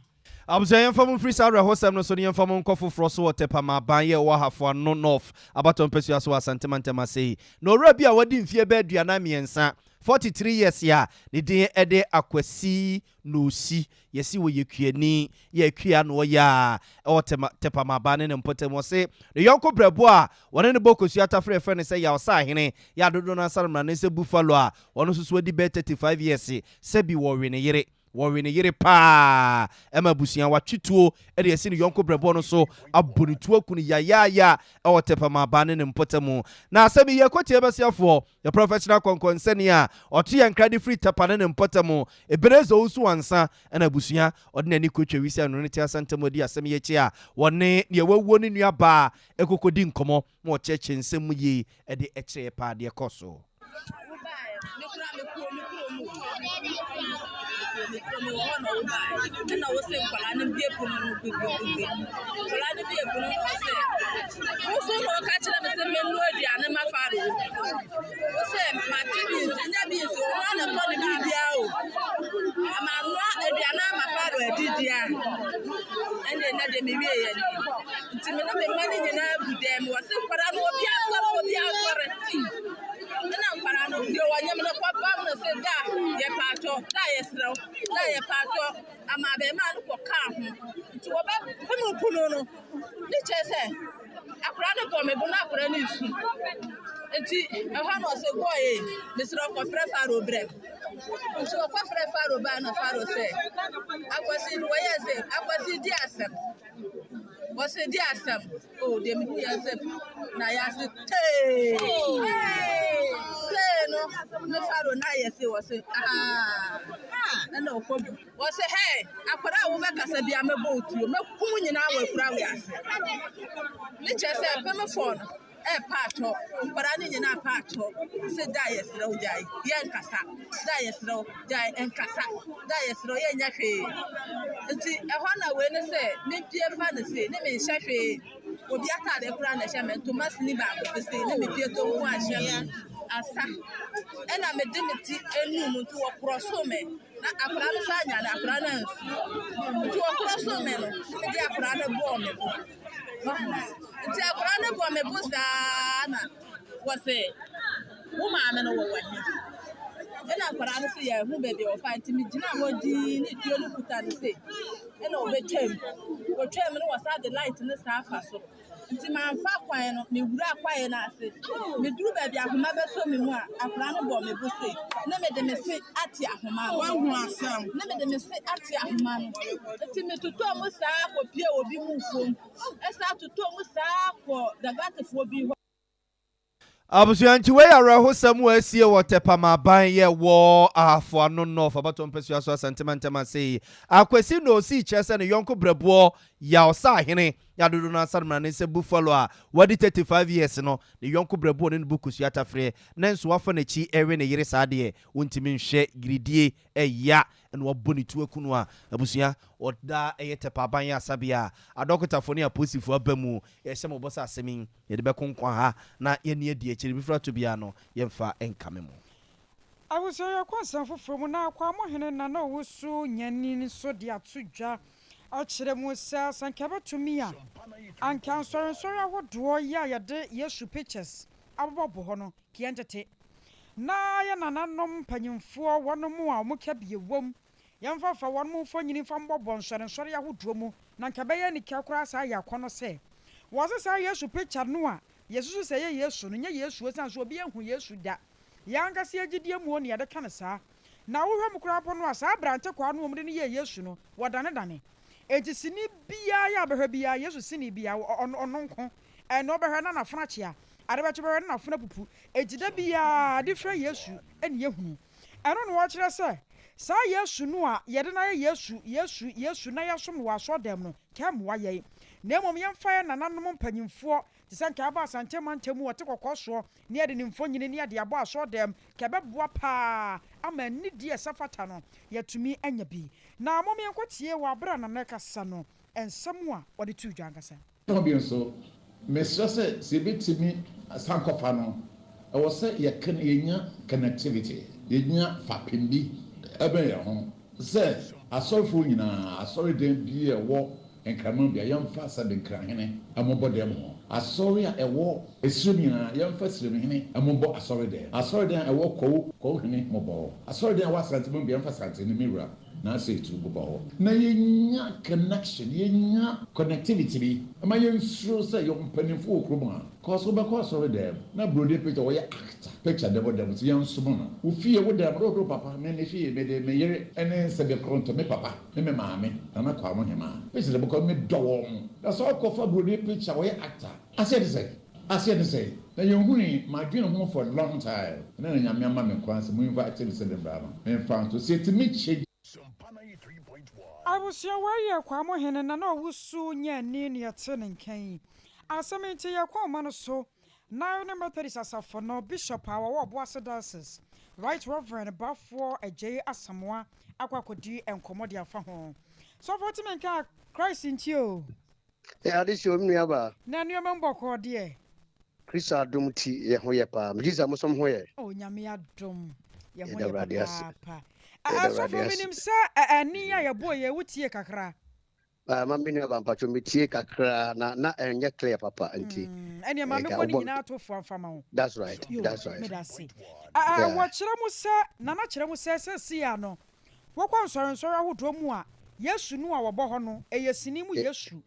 Abusua yɛmfa mo mfiri saa awerɛhosɛm no so na yɛmfa mo nkɔ foforɔ so wɔ Tɛpama aban yɛ ɛwɔ Ahafo Ano North abatoɔ mpasua so wɔ Asante mantam ase yi. Na owura bi a wadi mfeɛ bɛyɛ 43, 43 years, a ne din de Akwasi Noosi Yɛse wɔyɛ kuani, yɛ akua na ɔyɛ a ɛwɔ Tema, Tɛpamaba ne ne mpɔtam. Ɔse ne yɔnko brɛbo a wɔne no bɔ kosua tafere yɛfrɛ no sɛ Yaw Saahene, yɛ a dodoɔ no ara sane mmara ne sɛ Buffalo a ɔno nso so adi bɛyɛ 35 years, sɛbi wɔwe ne yere. Wɔwe ne yere paa ɛma abusua watwe tuo de asi ne yɔnko brɛboɔ no so abɔ ne tuo aku no yayaaya ɛwɔ Tɛpamaba ne ne mpɔtam. Na asɛm yi yɛkɔtie bɛseafoɔ The professional kɔnkɔnsani a ɔto yɛn nkra de firi Tapa ne ne mpɔtam, Ebenezer Owusu Ansah na abusua ɔde n'ani kotwa wisi ano ne te asantam adi asɛm yi akyi a wɔne nea wawuo no nua baa kɔkɔdi nkɔmmɔ ma ɔkyerɛkyerɛ nsɛm mu yie de kyerɛɛ paa deɛ ɛkɔ so. Me koraa me kuro me kuro mu me kuro me wɔ hɔ na ɔwo baa ɛna wo se nkwadaa no bie pono no gbigbigbigbi nkwadaa no bie pono no ɔsɛ woso na ɔka kyerɛ me sɛ menoa aduane ma faro wo sɛ mate beans nyɛ beans ɔno ana tɔ ne biribiara o manoa aduane ama faro adidi a ɛne ɛnɛ deɛ mewie yɛ ni nti me ne me mma no nyinaa gu dɛm wɔ se nkwadaa no obi asɔre obi asɔre Ɛna nkwadaa no deɛ wɔnyem no kɔbam no sɛ da yɛ paatɔ da yɛ serɛw da yɛ paatɔ ama abɛɛmaa no kɔ kaa ho nti wɔbɛpem kunu no ne kyerɛ sɛ akwadaa no bɔ me bo na akwadaa no nsu nti ɛhɔ na ɔsɛ bɔɔ yi mesrɛ ɔkɔfrɛ faro brɛ nti ɔkɔfrɛ faro baa na faro sɛ akwasi wɔyɛ sɛ akwasi di asɛm Wɔse di asɛm oh deɛ mehu yɛ sɛ na yɛase tee tee no ne faro na ayɛ se wɔse ah ɛna ɔkɔ bi wɔse hɛ akwadaa a wobɛkasa bia mɛbɔ wo tuo mɛkum nyinaa wɔ akura we ase ne kyerɛ sɛ pemfoɔ no ɛrepa atɔ, nkwadaa no nyinaa pa atɔ sɛ da yɛsrɛ wo gyae yɛnkasa, da yɛsrɛ wo gyae nkasa, da yɛsrɛ wo yɛnyɛ hwee. Nti ɛhɔ na wei ne sɛ mepie fa no sei ne menhyɛ hwee, obi ataade koraa na ɛhyɛ me, ntoma sini baako pɛ sei ne mepie to nko a ɛhyɛ me asa. Ɛna mede me ti enum nti wɔkorɔ so me na akwadaa no nso anya no akwadaa no ansu nti wɔkorɔ so me no mede akwadaa no bɔɔ me bo. Nti akwadaa no bɔ me bo saa na wɔse wo maame no wɔwɔ he? Ɛna akwadaa no se yɛhu baabi a wɔfa nti megyina hɔ dinn ne tuo no kuta no sei ɛna ɔbɛtwam. Wɔtwam no wɔsan de light no san fa so. Nti mamfa kwan no mewura kwaeɛ no ase. Meduru baabi ahoma bɛsɔ me mu a akwadaa no bɔ me bo sei ne mede me se ate ahoma no. Wahu asɛm. Ne mede me se ate ahoma no. Nti metotɔɔ mu saa kɔpie obi mu mfuom. Ɛsan totɔɔ mu saa kɔ Dagatefoɔ bi hɔ. Abusua nti wei yɛ awerɛhosɛm a asie wɔ Tɛpama aban yɛ wɔ Ahafo Ano North abatoɔ mpasua so Asante mantam ase yi. Akwasi na osii kyerɛ sɛ ne yɔnko brɛboɔ Yaw Saahene yɛ adodoɔ no ara nsanomena ne sɛ Buffalo a wadi 35 years no ne yɔnko brɛboɔ ne ne bo kosua tafreɛ nanso wafa n'akyi rewe ne yere saa deɛ wontumi nhwɛ giridie ɛya na wabɔ ne tu aku no a abusua ɔda ɛyɛ Tɛpɛ aban yɛ asabea a adɔkotafoɔ ne apolisifoɔ aba mu yɛhyɛ mo bɔ sɛ asɛm yi Yɛde bɛko nkwa ha na yɛnni adi akyire befiri ato biara no yɛmfa nkame mo. Abusua yɛkɔ nsɛm foforɔ mu na Akwamohene Nana Owusu Nyani nso de ato dwa akyerɛ mu sɛ sɛ anka ɛbɛtumi a anka nsɔrensɔre ahodoɔ yi a yɛde Yesu pictures abobɔbɔ hɔ no ka yɛntete na yɛn nananom mpanyimfoɔ wɔnom a wɔn kabie wom yɛmfa mfa wɔnom mfonini mfa mbɔbɔ nsɔrensɔre ahodoɔ mu. Na nka ɛbɛyɛ anika koraa saa yɛ akɔnnɔ sɛ wɔse saa Yesu picture no a yɛsusu sɛ ɛyɛ Yesu no nyɛ Yesu esiane sɛ obi anhu Yesu da. Yɛn ankasa yɛn gyidie mu o na yɛde ka no saa. Na wohwɛ mu koraa mpo no a saa abrante kwaa no a wɔde no yɛɛ Yesu no wɔdanedane. Enti sini biara yɛ a wobɛhwɛ biara Yesu sini biara ɔno ɔno nko ɛna wobɛhwɛ na n'afono akyea, ade bɛkye wobɛhwɛ na n'afono apupu. Enti da biara ade fira Yesu na yɛhunu. Ɛno na wɔkyerɛ sɛ saa Yesu no a yɛde no ayɛ Yesu, Yesu, Yesu na yɛsom no wɔ asɔrdan mu no, nka ɛmmoa yɛn. Na mmom yɛmfa yɛn nananom mpanyimfoɔ, te sɛ nka yɛaba Asante mantam mu ɔte kɔkɔɔ soɔ na yɛde ne mfonini ne yɛde abɔ asɔrdan mu, nka ɛbɛboa pa ara ama anidie a ɛsɛ fata no, yɛatumi anya bi. Na mom yɛnkɔtie wɔ aberɛ a Nana rekasa no, nsɛm a ɔde too dwa ankasa. Ka bio nso, mesrɛ sɛ sɛ yɛbɛtumi sankɔfa no, ɛwɔ sɛ yɛka yɛnya connectivity, yɛnya fapem bi bɛn yɛn ho sɛ asɔrefoɔ nyinaa, asɔredan biara a ɛwɔ Nkraman biara, yɛmfa sɛbe Nkrahene mmobɔ dɛm ho, asɔre a ɛwɔ Esirem nyinaa, yɛmfa Siremhene mmobɔ asɔredan, asɔredan a ɛwɔ Kwawu, Kwawuhene mmobɔ hɔ, asɔredan a ɛwɔ Asante mu biara, yɛmfa Asantehene, me wura. Na afei tu bobɔ hɔ. Na yɛnya connection, yɛnya connectivity bi. Ɛma yɛnsuro sɛ yɛwɔ mpaninfoɔ wɔ kurom ha. Cause wobɛkɔ asɔre dɛm na broni picture wɔyɛ actor picture dɛm dɛm nti yɛnsom no. Wo fie wo dɛm na wode wo papa, me me fie mede me yere ne sɛdeɛ kronto me papa ne me maame Nana Kwame Hemaa picture dɛm because medɔ wɔn. Na sɛ wokɔfa broni picture wɔyɛ actor aseɛ te sɛn? Aseɛ ne sɛn? Na yɛnhunui, madwene ho for long time, ɛnɛ na Nyame ama me kwan sɛ mo invite me sɛ memmra no, memfa nto, sɛ yɛtumi kyɛ. Abusua wei yɛ Kwamo hene Nana Owusu Nyaani na yɛte ne nka yi. Asɛm yi nti yɛkɔ ɔma no so na ne Methodist asafo no Bishop a wɔwɔ Ɔboase Diocese, Right Reverend Baffour Adjei Asamoah akɔ akɔdi nkɔmmɔ de afa ho. Sɔfo wote me nka a Christ nti o. Yɛ adehye o, me nua baa. Na nneɛma mu bɔkɔɔ deɛ. Kristo adom nti yɛ ho yɛ paa. Megye di sɛ mo nso mo ho yɛ. Oh Nyame adom yɛ ho Yɛda yɛ Awurade ase. papaapa. Yɛda Sɔfo Awurade ase. menim sɛ ɛnne a yɛbɔɔ yɛ wo tie kakra. Ah, ma me nua baa mpakyɛw metie kakra na na ɛnyɛ clear papa nti. Ɛneɛ ma Ɛka memmɔ ne wobɔ nyinaa to fo amfa ma wo. That's right. Yo, That's right. meda ase. Yeah. Wɔkyerɛ mu sɛ, Nana kyerɛ mu sɛ seesei a no Wokɔ nsɔrensɔre ahodoɔ mu a, Yesu no a wɔbɔ hɔ no, ɛyɛ sini mu Yesu.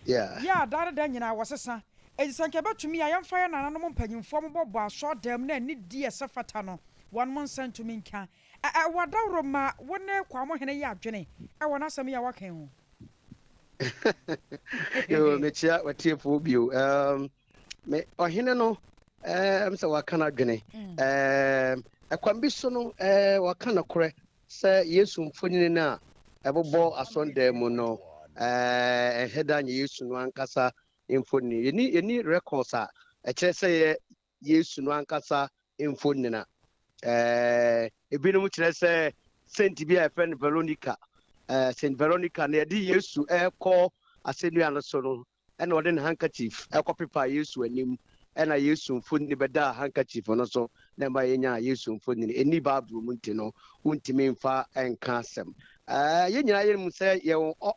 Yɛ a daa ne da nyinaa wɔsesa. Enti sɛ anka ɛbɛtumi a, yɛmfa yɛn nananom mpanyimfoɔ mmobɔbɔ asɔɔdan mu na anidie a ɛsɛ fata no, wɔnom nsa ntumi nka. Ɛ ɛ wɔ adaworo ma wo ne Kwamo Hene yɛ adwene wɔ n'asɛm yi a waka yi ho. Yoo, mekyia w'atiefoɔ bio. Um, me ɔhene no um, sɛ waka n'adwene. Um, ɛkwan bi so no, uh, waka nokorɛ sɛ Yesu mfonini no a ɛbobɔ asɔndan mu no, uh, ɛnhɛ da nyɛ Yesu no ankasa mfonini. Yɛni, yɛni records a ɛkyerɛ sɛ yɛ Yesu no ankasa mfonini. Ɛɛ, ebinom kyerɛ sɛ saint bi a yɛfrɛ no Veronica, ɛɛ Saint Veronica na yɛde Yesu ɛrekɔ asɛnnua no so no, ɛna ɔde ne handkerchief ɛkɔpepa Yesu anim, ɛna Yesu mfonini bɛdaa handkerchief no so na ɛma yɛnyaa Yesu mfonini. Ɛnni Bible mu nti no, wontumi mfa nka asɛm. Ɛɛ, yɛn nyinaa yɛnim sɛ yɛwɔ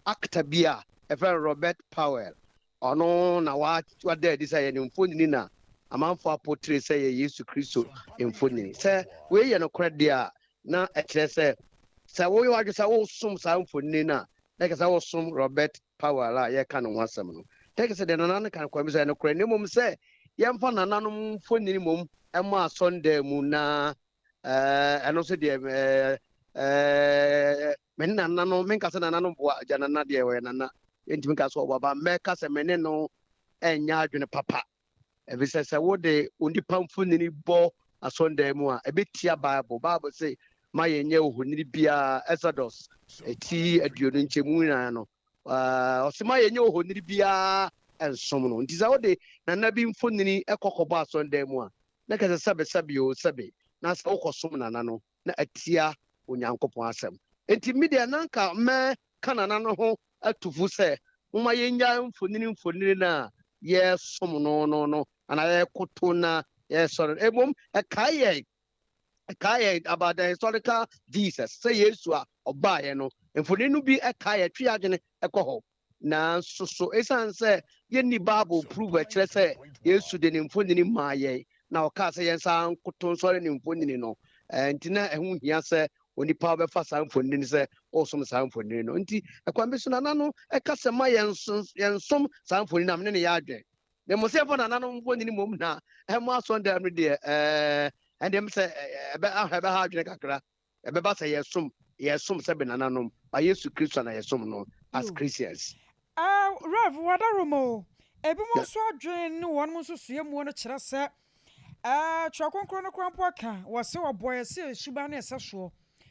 actor bi a yɛfrɛ no Robert Powell. Ɔno na wada adi sɛ ɛyɛ ne mfonini na amanfoɔ apotire sɛ ɛyɛ Yesu Kristo mfonini. Sɛ wei yɛ nokorɛ deɛ a, na ɛkyerɛ sɛ, sɛ woyɛ w'adwene sɛ woresom saa mfonini no a, na ɛkyerɛ sɛ woresom Robert Powell a yɛreka ne ho asɛm no. Na ɛkyerɛ sɛ deɛ Nana no ka no kwan bi so ɛyɛ nokorɛ, na mmom sɛ yɛmfa nananom mfonini mmom mmɔ asɔndan mu na ɛno nso deɛ me ne nana no menka sɛ nana no boa agya nana deɛ ɔyɛ nana yɛntumi nka sɛ ɔboa ba mɛka sɛ me ne no ɛnyɛ adwene papa ɛfisɛ sɛ wode onipa mfonini bɔ asɔndan mu a ɛbɛtia bible bible se ma yɛnyɛ ohonini biara exodus ɛti aduonu nkyɛmu nyinaa no ɔse ma yɛnyɛ ohonini biara nsom no nti sɛ wode nana bi mfonini ɛkɔkɔbɔ asɔndan mu a na kɛsɛ sɛbe sɛbe oo sɛbe, na sɛ wokɔsom nana no na atia Onyankopɔn asɛm. Enti me deɛ na anka mɛka nana no ho atu fo sɛ momma yɛnnyae mfonini mfonini no a yɛresom no no no anaa yɛrekoto na yɛresɔre no. Mmom ɛkae yɛn ɛkae yɛn about the historical Jesus sɛ Yesu a ɔbaeɛ no mfonini no bi ɛkae yɛn twe yɛn adwene ɛkɔ hɔ. Nanso so esiane sɛ yenni Bible proof a ɛkyerɛ sɛ Yesu de ne mfonini maa yɛn na ɔkaa sɛ yɛnsan nkoto nsɔre ne mfonini no nti na ɛho hia sɛ onipa wobɛfa saa mfonini no sɛ ɔresom saa mfonini no. Nti ɛkwan bi so nana no ɛka sɛ ma yɛnsom saa mfonini no a, me ne no yɛ adwene. Na mmom sɛ yɛfa nananom mfonini mmom na ɛmmɔ asɔndan no deɛ, ɛɛ, ɛndeɛ m sɛ ɛbɛ ɛbɛha adwene kakra. Ɛbɛba sɛ yɛsom yɛsom sɛ benananom, ba Yesu Kristo na yɛsom no as Christians. Ah, Rev. Wadaroma o, ebinom nso adwene ne wɔn nsusuiɛ muo no kyerɛ sɛ eh, Twerɛ Kronkron no koraa mpo aka, wɔse ɔbɔɔ yɛ sɛ suban ne ɛsɛ soɔ.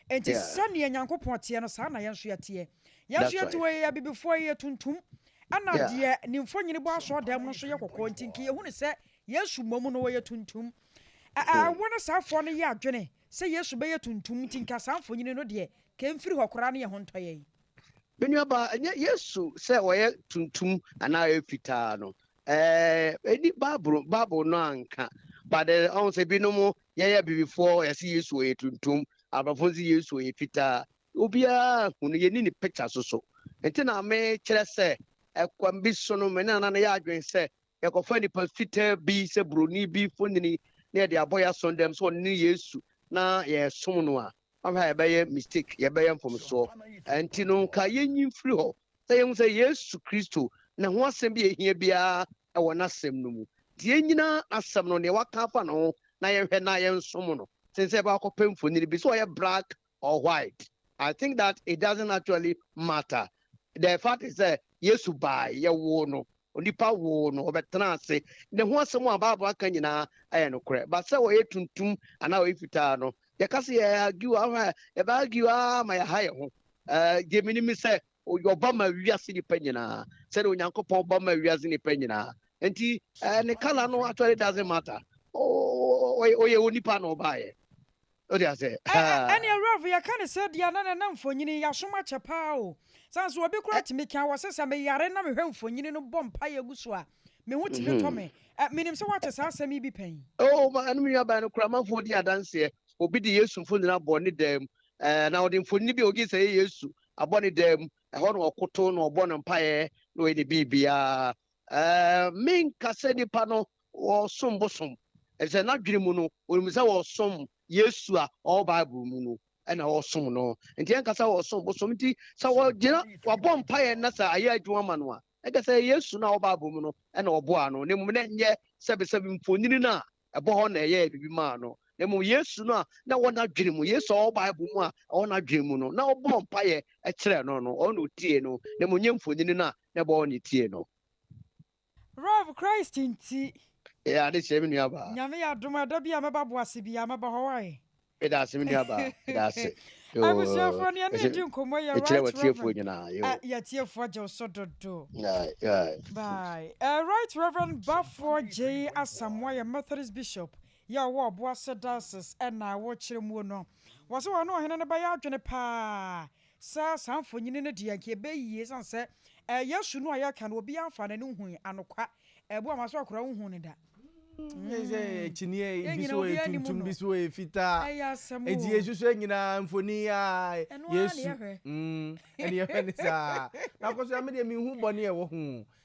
Enti sɛdeɛ Nyankopɔn teɛ no, saa na yɛn nso yɛteɛ. Yɛn nso yɛte hɔ yi, yɛyɛ abibifoɔ, yɛyɛ tuntum, ɛna deɛ ne mfonini bɔ asɔɔdan mu no nso yɛ kɔkɔɔ, nti nka yɛhunu sɛ Yesu mmom no ɔyɛ tuntum. Ɛ, ɛ, wo ne saa foɔ no yɛ adwene sɛ Yesu bɛyɛ tuntum nti nka saa mfonini no deɛ, ka ɛmfiri hɔ koraa ne yɛn ho ntɔ yɛn. Me nuabaa, ɛnyɛ Yesu sɛ ɔyɛ tuntum anaa ɔyɛ fitaa no, ɛɛ, ɛni Bible, Bible no anka. But eh, ɔho sɛ binom yɛyɛ abibifoɔ, yɛse Yesu ɔyɛ tuntum, aborɔfo nso Yesu ɔyɛ fitaa. Obiara hu no, yɛnni ne picture so so. Nti na mekyerɛ sɛ, ɛkwan bi so no, me ne Nana no yɛ adwene sɛ yɛkɔfa nipa fitaa bi sɛ buroni bi fonini na yɛde abɔ yɛn asɔndɛm sɛ ɔno ne Yesu na yɛresom no a, ahwɛ a yɛbɛyɛ mistake, yɛbɛyɛ mfomsoɔ. Ɛnti no nka yɛnyi mfiri hɔ sɛ yɛhu sɛ Yesu Kristo ne ho asɛm bi a ɛhia biara wɔ n'asɛm no mu. Nti yɛnnyina n'asɛm no, deɛ waka afa ne ho na yɛnhwɛ na yɛnsom no sen sɛ yɛbɛkɔ akɔpɛ mfonini bi sɛ ɔyɛ black or white. I think that it doesn't actually matter. The fact is sɛ Yesu bae, yɛwoo no, onipa woo no, ɔbɛtenaa ase. Ne ho asɛm a Bible aka nyinaa yɛ nokorɛ. But sɛ ɔyɛ tuntum anaa ɔyɛ fitaa no, yɛka sɛ yɛ argue a, wohwɛ a, yɛbɛ argue ara ma yɛaha yɛn ho. Eh, deɛ menim ne sɛ ɔba ma wiase nipa nyinaa, sɛdeɛ Onyankopɔn ba ma wiase nipa nyinaa. Nti eh, ne colour no actually doesn't matter. Ɔyɛ onipa na ɔbaeɛ. Wote ase? Ɛneɛ Rev yɛka no sɛ deɛ na nana mfonyini yasom akyɛ paa o. Sane sɛ obi koraa tumi ka wɔse sɛ meyare na mehwɛ mfonyini no bɔ mpaeɛ gu so a me ho tumi tɔ me. Menim sɛ woate saa asɛm yi bi pɛn. Oh, ma ɛno me nuabaa no koraa amanfoɔ di adanseɛ. Obi de Yesu mfonyini abɔ ne dan mu. Ɛɛ, na ɔde mfonyini bi a ogye sɛ ɛyɛ Yesu abɔ ne dan mu. Ɛhɔ na ɔkoto na ɔbɔ no mpaeɛ na ɔyɛ ne biribiara. Ɛɛ, menka sɛ nipa no wɔsom bosom, efisɛ n'adwene mu no, onim sɛ wɔsom Yesu a ɔwɔ Bible mu no na wɔsom no. Nti ɛnka sɛ wɔsom bosom. Nti sɛ wɔgyina wɔabɔ mpaeɛ na sɛ ayɛ adwuma ma no a, ɛnka sɛ Yesu no a ɔwɔ Bible mu no na ɔboaa no, na mmom na ɛnyɛ sɛbesɛbe mfonini no a ɛbɔ hɔ na ɛyɛɛ biribi maa no, na mmom Yesu no a na ɛwɔ n'adwene mu, Yesu a ɔwɔ Bible mu a ɛwɔ n'adwene mu no, na ɔbɔɔ mpaeɛ kyerɛɛ no no, ɔno na ɔtiee no, na mmom nyɛ mfonini no a na ɛbɔ hɔ na ɛtiee no. Rev Christ nti. Yɛ ade kyerɛ me nua baa. Nyame yɛ adom a da bi a mɛba boase biaa mɛba hɔ wai. Meda ase me nua baa meda ase. Abusuafoɔ nea ne yɛdi nkɔmmɔ yɛ Mekyerɛ Right w'atiefoɔ Reverend nyinaa yoo. Eh yɛatiefoɔ gye wo so dodo. Aye aye. Bye. Eh Right Reverend Baffour Gyei Asamoah yɛ Methodist Bishop yɛ ɔwɔ Ɔboase Diocese ɛna wokyerɛ muo no. Wɔse wɔne ɔhene no bɛyɛ adwene paa Sɛ saa mfonini no deɛ, anka ɛbɛyɛ yie ɛsiane sɛ ɛyɛ su no a yɛreka no, obiara mfaa n'ani nhui anokwa. Ɛbu ama sɛ ɔkoraa wonhuu no da. Sɛ kyiniiɛ Yɛn bi nyinaa so yɛ obiara nim tuntum no. bi so yɛ fitaa. Ɛyɛ asɛm Enti o. yɛsusu nyinaa mfoni a Ɛno ara na Yesu yɛhwɛ. ɛne yɛhwɛ ne saa. Na akɔ so a me deɛ menhu bɔne a ɛwɔ ho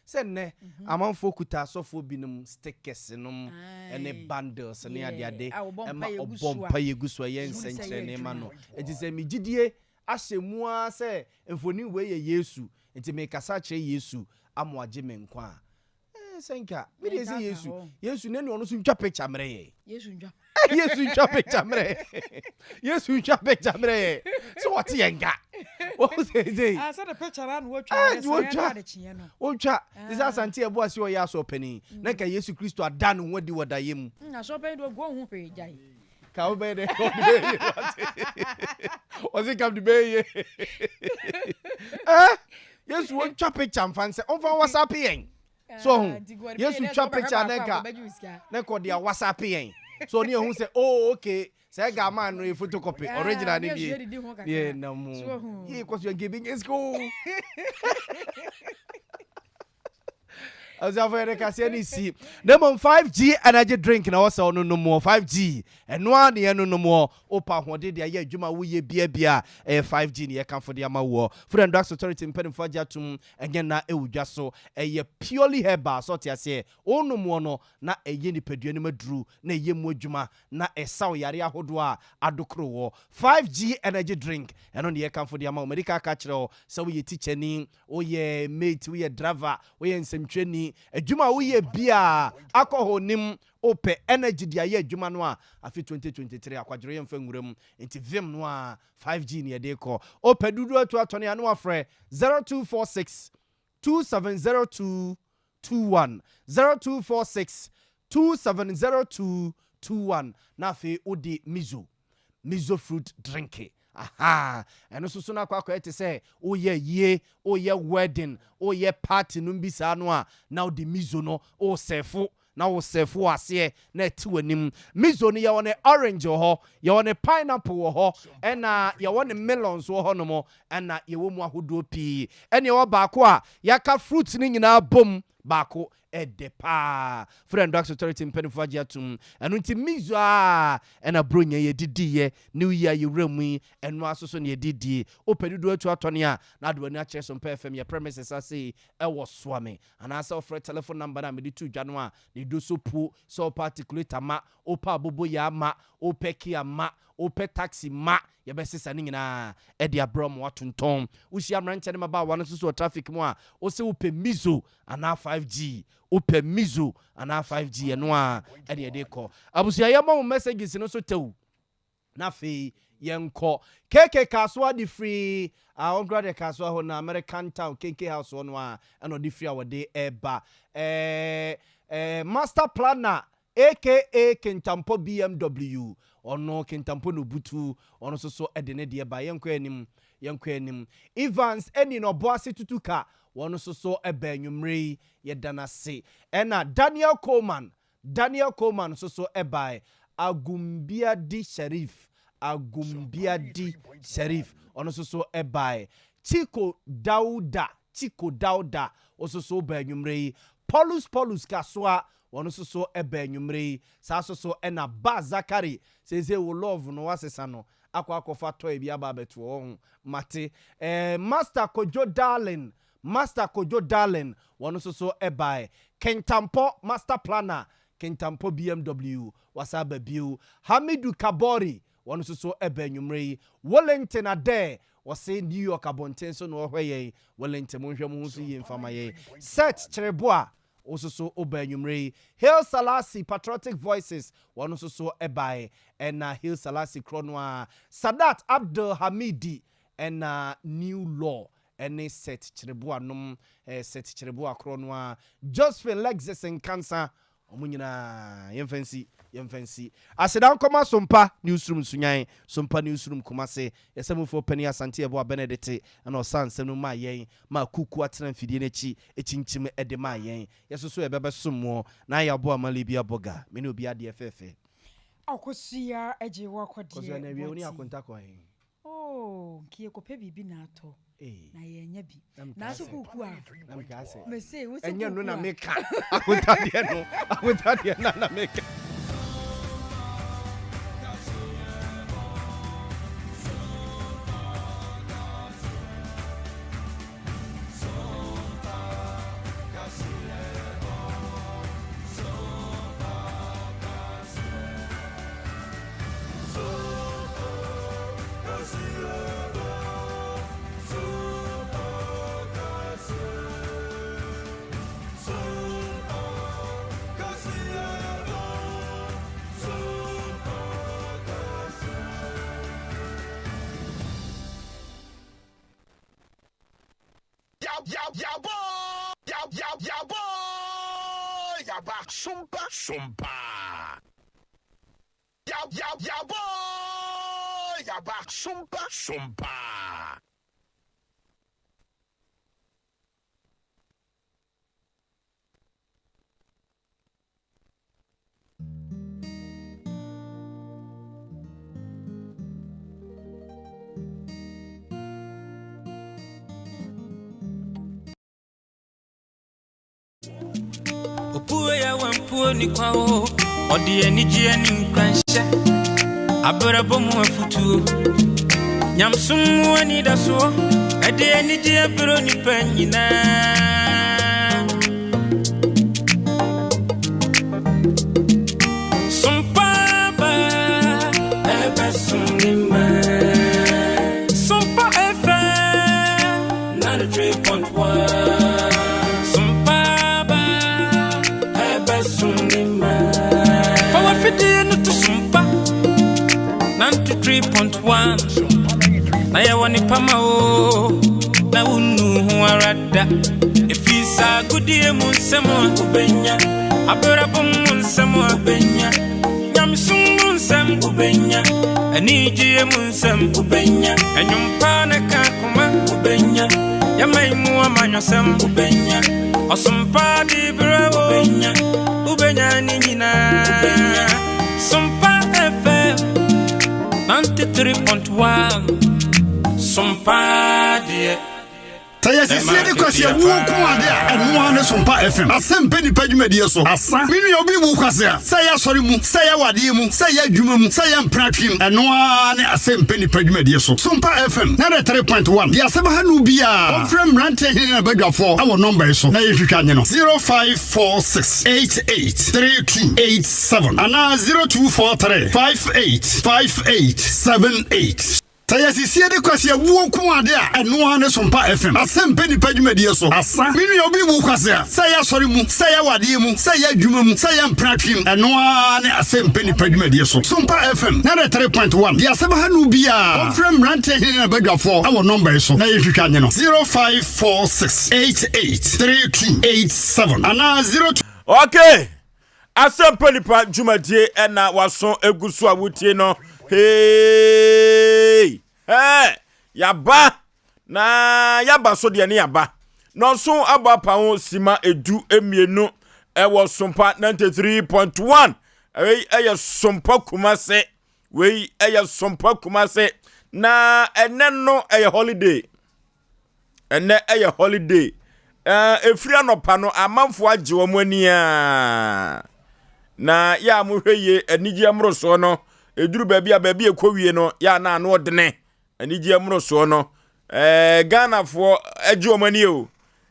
sɛ nnɛ amanfoɔ kuta asɔfoɔ binom stickers nom ne bundles ne adeade Yeah, a wɔbɔ ɛma mpaeɛ gu ɔbɔ so a, mpaeɛ gu so ɛyɛ ɛhu sɛ ɛyɛ nsɛnkyerɛnne ma adwuma. no. Enti sɛ me gyidie ahyɛ mu ara sɛ mfoni wei yɛ Yesu, nti mekasa akyerɛ Yesu ama wagye me nkwa a, eh, sɛ nka me deɛ sɛ Yɛntaataa Yesu, hɔ. Yesu na ɛne ɔno nso ntwa picture mmerɛ yɛn. Yesu ntwa. Yesu ntwa picture mmerɛ yɛn. Yesu ntwa picture mmerɛ yɛn. Sɛ wɔte yɛn nka. Wɔn sɛ sɛ. Ah, sɛ de picture na wɔtwa. Ah, Wɔde nti sɛ yɛn wɔtwa. ade kyeɛ no. Wɔtwa. Te sɛ Asante Ɛbo ase ɔyɛ asɔɔpanin. Na nka Yesu Kristo ada ne ho adi wɔ daeɛ mu. Asɔɔpanin de ɔguo ho hwee gyae. Ka wo bɛyɛ dɛ ɔde bɛyɛ yie wate. Ɔse kam de bɛyɛ yie. Eh, Yesu wɔntwa picture mfa nsɛ ɔmfa WhatsApp yɛn. So ho. Yesu twa picture ne nka ne nka ɔde a WhatsApp yɛn. So ɔne ɛho sɛ oh okay sɛ ɛga ama no yɛ photocopy original ne nie. Ne nam mu. Yie kɔ so yɛn nka ebi nyɛ sika o. Abusuafo yɛde kaseɛ no si. Na mmom 5G energy drink na wɔsɛ ɔno nom wɔ 5G. Ɛno ara na yɛno nom wɔ. Wopɛ ahoɔden de ayɛ adwuma a woyɛ bia bia a, ɛyɛ 5G na yɛkamfo de ama woɔ. Food and Drugs Authority mpanimfoɔ agye atom, ɛnyɛ nna ɛwɔ dwa so. Ɛyɛ purely herbal, sɛ ɔte aseɛ. Wonom wɔ no na ɛyɛ nipadua no mu aduru, na ɛyɛ mu adwuma, na ɛsaw yare ahodoɔ a adokoro wɔ. 5G energy drink, ɛno na yɛkamfo de ama wo. Madi kan aka akyerɛ wo sɛ woyɛ tikyani, woyɛ mate, woyɛ driver, woyɛ nsɛmtwerɛni, adwuma a woyɛ biara, alcohol nnim, wopɛ energy de ayɛ adwuma no a, afe 2023 akwadworɔ yɛmfa nwura mu, nti vim no ara, 5G na yɛde rekɔ. Wopɛ dodoɔ atu atɔne a na wafrɛ 0246 2702 21, 0246 2702 21, na afei wode miso Miso fruit drink ahaa ɛno nso so no akɔ akɔyɛ te sɛ woyɛ ayie, woyɛ wedding, woyɛ party nom bi saa no a na wode miso no wosɛfo na wosɛfo wɔ aseɛ na ɛte w'anim. Miso no yɛwɔ ne orange wɔ hɔ, yɛwɔ ne pineapple wɔ hɔ, ɛna yɛwɔ ne melon nso wɔ hɔ nom, ɛna yɛwɔ mu ahodoɔ pii. Ɛna yɛwɔ baako a yɛaka fruits no nyinaa bom baako. Ɛdɛ paa. Food and Drugs Authority mpaninfoɔ agye atom. Ɛno nti Mizo a ɛna Bronya yi yɛde diiɛ, New Year yɛwura mu yi, ɛno ara nso so na yɛde die. Wopɛ dodoɔ atu atɔne a, na ade w'ani akyerɛ Sompa FM yɛ premises ase yi ɛwɔ Suame. Anaasɛ wofrɛ telephone number no a mede too dwa no a, na ɛdu so puo sɛ wopɛ articulator ma, wopɛ aboboyaa ma, wopɛ kia ma, wopɛ taxi ma, yɛbɛsesa ne nyinaa de abrɛ wo ma woatontɔn. Wohyia mmeranteɛ ne mmabaawa no nso so wɔ traffic mu a, wose wopɛ Mizo anaa 5G, wopɛ Mizo anaa 5G, ɛno ara ɛne yɛde kɔ. Abusua yɛmmɔ mo messages no so tɛw na afei yɛnkɔ. KK Kasoa de firi ah, ɔnkura deɛ Kasoa hɔ na American Town KK House hɔ no a ɛna ɔde firi a wɔde ɛba. Eh, eh, Master Planner AKA Kintampo BMW, ɔno Kintampo na obutu, ɔno nso so de ne deɛ ba. Yɛnkɔ anim, yɛnkɔ anim. Evans Eni na Ɔboase Tutuka, wɔn nso so ba anwummere yi, yɛda no ase. Ɛna Daniel Coleman, Daniel Coleman nso so bae. Agumbiadi Sharif, Agumbiadi Sharif, ɔno nso so bae. Chiko Dauda, Chiko Dauda, nso so ba anwummere yi. Paulus Paulus Kasoa, Wɔn nso so ba anwummere yi. Saa nso so na Ba Zakari, seesei wo love no woasesa no akɔ akɔfa toy bi aba abɛto hɔ ho, mate. Eh, Master Kojo Darling, Master Kojo Darling, wɔn nso so bae. Kintampɔ Master Planner, Kintampɔ BMW, wasan aba bio. Hamidu Kabori, wɔn nso so ba anwummere yi. Wellington Adair, wɔse New York abɔnten so na ɔhwɛ yɛn. Wellington, monhwɛ mo ho so yie mfa ma yɛn. Seth Kyereboah, Wo nso so woba anwummere yi. Hail Salasi, Patriotic Voices, wɔn nso so bae. Ɛna Hail Salasi korɔ no ara, Sadat Abdul Hamidi, ɛna New Law ɛne Seth Kyereboa nom, Seth Kyereboa korɔ no ara, Josephine Lexis Nkansa, wɔn nyinaa, yɛmfa nsi, yɛmfa nsi. Aseda nkɔma Sompa Newsroom Nsunyan, Sompa Newsroom Kumase, Yɛsɛmufoɔ Panin Asante Yeboah Benedict ɛna ɔsaa nsɛm no maa yɛn maa kuku atena mfidie no akyi kyinkyim de maa yɛn. Yɛsoso yɛbɛbɛsom moɔ na yɛaboa ma Libya bɔga. Me ne obi adeɛ fɛɛfɛ. Akosua agye wo akɔdeɛ Kosua na awie wo ne bɔte. Akonta kɔ he? Oh, nka yɛkɔpɛ biribi na atɔ Ee. na yɛanya bi. Na mekaa Nanso sɛ, kuku a, na mekaa sɛ, mese wo se ɛnyɛ no kuku na a. meka, Akonta deɛ no, Akonta deɛ no na meka. wuo ni kwa o Ɔde anigyeɛ ne nkuranhyɛ Abrabɔ mu afutuo Nyamsom mu anidasoɔ Ɛde anigyeɛ brɛ onipa nyinaa Sompa ba ɛbɛsom ne mma Sompa FM 93.1 Sompa ba ɛbɛsom ne mma Fa w'afidie no to Sompa 93.1 Na yɛwɔ nipa ma o na wonnu ho ara da ɛfiri saa agodie mu nsɛm a wobɛnya abrabɔ mu nsɛm a wobɛnya nyamesom mu nsɛm wobɛnya anigyeɛ mu nsɛm wobɛnya ɛnwom pa ne ka koma wobɛnya yɛman mu amanyɔsɛm wobɛnya ɔsompa de berɛ wobɛnya wobɛnya ne nyinaa Sompa FM 93.1 Sompa deɛ Sɛ yɛsisie de kwasi awuo nko ade a, ɛno ara ne Sompa FM. Asɛm pɛ nipa dwumadie so. Asa. Me nua obi wu kwase a, sɛ ɛyɛ asɔre mu, sɛ ɛyɛ awadeɛ mu, sɛ ɛyɛ adwuma mu, sɛ ɛyɛ mpratwe mu, ɛno ara ne Asɛm pɛ nipa dwumadie so. Sompa FM 93.1 deɛ asɛm ha no biara, wɔmfrɛ mmeranteɛ hene ne n'abadwafoɔ wɔ nɔmba yi so na yɛntwitwa nye no, 0546 88 3287 anaa 0243 58 58 78. Sɛ yɛsisie de kwasi awuo nko ade a, ɛno ara ne Sompa FM. Asɛm pɛ nipa dwumadie so. Asa. Me nua obi wu kwase a, sɛ ɛyɛ asɔre mu, sɛ ɛyɛ awadeɛ mu, sɛ ɛyɛ adwuma mu, sɛ ɛyɛ mpratwe mu, ɛno ara ne Asɛm pɛ nipa dwumadie so. Sompa FM, 93.1, deɛ asɛm ha no biara, wɔmfrɛ mmeranteɛ hene ne n'abadwafoɔ wɔ nɔmba yi so na yɛntwitwa nye no, 0546 88 3287 anaa 02. Okay! Asɛmpa nipa dwumadie ɛna waso egu so a wotie no. Hey! Hey! Yaba! Na yaba so deɛ ne yaba. Nɔnso abɔ apa ho sima edu mmienu ɛwɔ Sompa 93.1. Ɛwei ɛyɛ Sompa Kumase. Wei ɛyɛ Sompa Kumase. Na ɛnɛ no ɛyɛ holiday. Ɛnɛ ɛyɛ holiday. Ɛɛ efiri anɔpa no amanfoɔ agye wɔn ani aa. Na yɛ a mohwɛ yie anigyeɛ mmorosoɔ no ɛduru baabi a baabi ɛkɔ wie no yɛ a na ano ɔdene anigyeɛ mmorosoɔ no ɛɛ Ghanafoɔ agye wɔn ani o.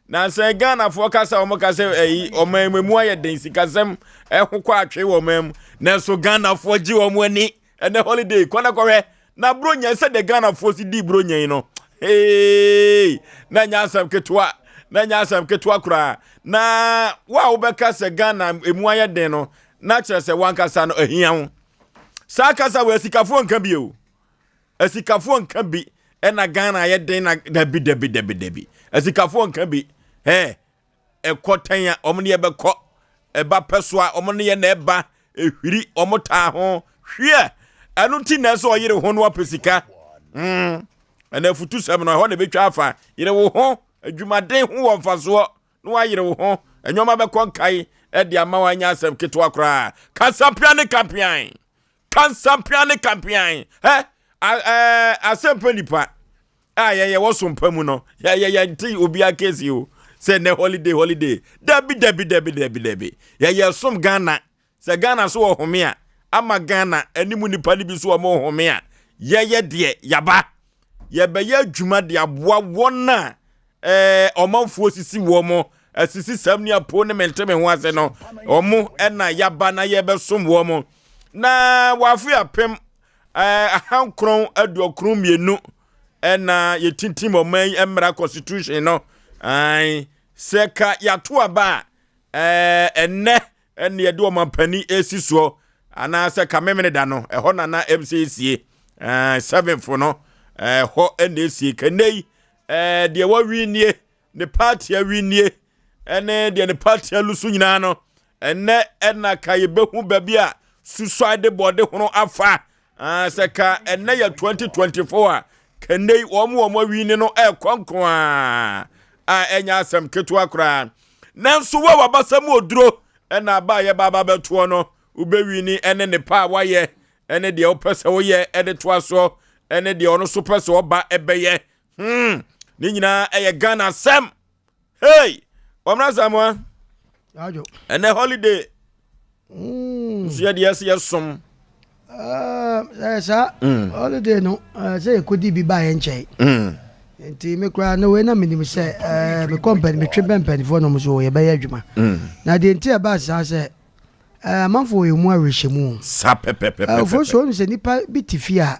Na sɛ Ghanafoɔ kasa wɔn kasa ɛyi ɔman mu ayɛ den sikasɛm ɛho kɔ atwe wɔ ɔman mu nanso Ghanafoɔ gye wɔn ani. Ɛnɛ holiday kɔ na kɔhwɛ na bronya sɛdeɛ Ghanafoɔ si di bronya yi no hey, na nyɛ asɛm ketewa na nyɛ asɛm ketewa koraa na wo a wobɛka sɛ Ghana emu ayɛ den no na kyerɛ sɛ wankasa no ahia wo saa kasa wɔ asikafoɔ nka bi o asikafoɔ nka bi ɛna Ghana ayɛ den na dabi dabi dabi dabi asikafoɔ nka bi ɛɛ Ɛkɔ tɛn a, wɔn ne yɛ bɛkɔ. Ɛba pɛ so a, wɔn ne yɛ na ɛba. Ehwiri, wɔn taa ho. Hwiɛ! Ɛno nti na ɛsɛ ɔyere ho no apɛ sika. Mm. Ɛna afutusɛm no, ɛhɔ na ɛbɛtwa afa. Yere wo ho, adwumaden ho wɔ mfasoɔ, na wayere wo ho. Nneɛma bɛkɔ nkae ɛde ama wo anya asɛm ketewa koraa. Kasampea ne kampean. Kansampea ne kampean. Hɛ! Asɛmpa nipa. a yɛn yɛwɔ som pa mu no yɛyɛ yɛnte obiara kesi o sɛ nɛ holiday holiday dabi dabi dabi dabi dabi yɛyɛ som Ghana sɛ Ghana so wɔ home a ama Ghana anim nipa no bi so wɔn home a yɛyɛ deɛ yaba yɛbɛyɛ adwuma de aboa wɔn a ɛɛ ɔmanfoɔ sisi wɔn mo asisi sɛm ne apo ne mente me ho ase no wɔn ɛna yaba na yɛbɛsom wɔn mo na wafe apem 1992 ɛna yɛtintim ɔman yi mmara constitution no ae sɛ ka yɛato aba a ɛnɛ ɛne yɛde ɔmampani ɛsi soɔ anaasɛ ka memene da no ɛhɔ na na ɛm sɛ ɛsie seventh no ɛhɔ ɛna ɛsie kɛnɛ yi deɛ wawi nie ne party awi nie ɛne deɛ ne party alusu nyinaa no ɛnɛ ɛna ka yɛbɛhu baabi a susuade bɔde hono afa ah, sɛ ka ɛnɛ yɛ 2024 a kɛnɛ yi wɔn wɔn awi ne no ɛrekɔ nko a a ɛnyɛ asɛm ketewa koraa nanso wo a wabasa mu oduro ɛna aba a yɛba aba bɛtoɔ no wobɛwi ni ɛne ne pa a wayɛ ɛne deɛ wopɛ sɛ woyɛ ɛde toa soɔ ɛne deɛ ɔno so pɛ sɛ ɔba ɛbɛyɛ Hmm, ne nyinaa ɛyɛ Ghana asɛm. Hey, wɔmra Samoa. Ɛnɛ holiday. Nso yɛde yɛsɛ yɛsom. Ɛɛ saa mm. holiday no sɛ yɛkɔdi bi baeɛ nkyɛe mm. nti me koraa no wei na menim sɛ mekɔ mpani metwe bɛ mpanifoɔ nom so yɛbɛyɛ adwuma mm. na deɛ nti ɛbaa saa sɛ amanfoɔ yɛ mu awerɛhyɛmu sa pɛpɛpɛpɛ so sɛ nnipa bi te fie a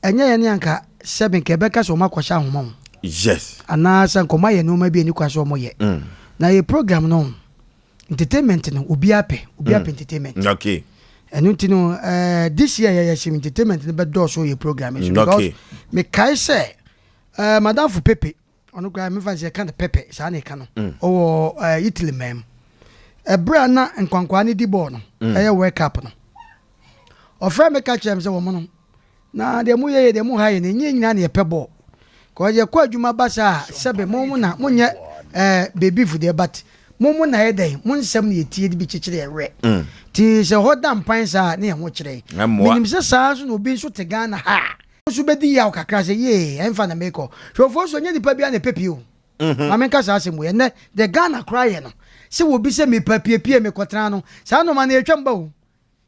ɛnyɛ yɛne anka sɛbe nka ɛbɛka sɛ ɔmakɔhyɛ ahoma ho yes anaasɛ nkɔma yɛ nneɛma bi ani kwa sɛ ɔmɔyɛ na yɛ program no Entertainment no obiara pɛ, obiara pɛ entertainment. Okay. Ɛno nti no eh, this year yɛyɛ hyem entertainment no bɛdɔɔso yɛ program yi so because Okay. mekae sɛ eh, madamfo Pepe ɔno koraa mefa sɛ yɛka no Pepe saa na ɛka no ɔwɔ eh, Italy man mu ɛberɛ a na nkwankwaa no di bɔɔl no ɛyɛ World Cup no ɔfrɛ me ka kyerɛ me sɛ wɔn no Na deɛ mo yɛ yɛ deɛ mo ha yɛ no ɛnyɛ nyinaa na yɛpɛ bɔɔl cause yɛkɔ adwuma ba saa a sɛbe mo mo na mo nyɛ ɛɛ eh, baby fo deɛ but mo mo na yɛ dɛn mo nsɛm na yɛtie de bi kyekyere yɛ werɛ mm. nti sɛ hɔ da mpan saa ne yɛn ho kyerɛ menim sɛ saa nso na obi nso te Ghana ha nso bɛdi yaw kakra sɛ yee ɛmfa na mekɔ hwɛfoɔ so ɛnyɛ nipa bi a na ɛpɛ pie o mhm. ma menka saa asɛm wei ɛnɛ deɛ Ghana koraa yɛ no sɛ wɔbi sɛ mepa piepie mekɔtena no saa nɔma no ɛtwam ba o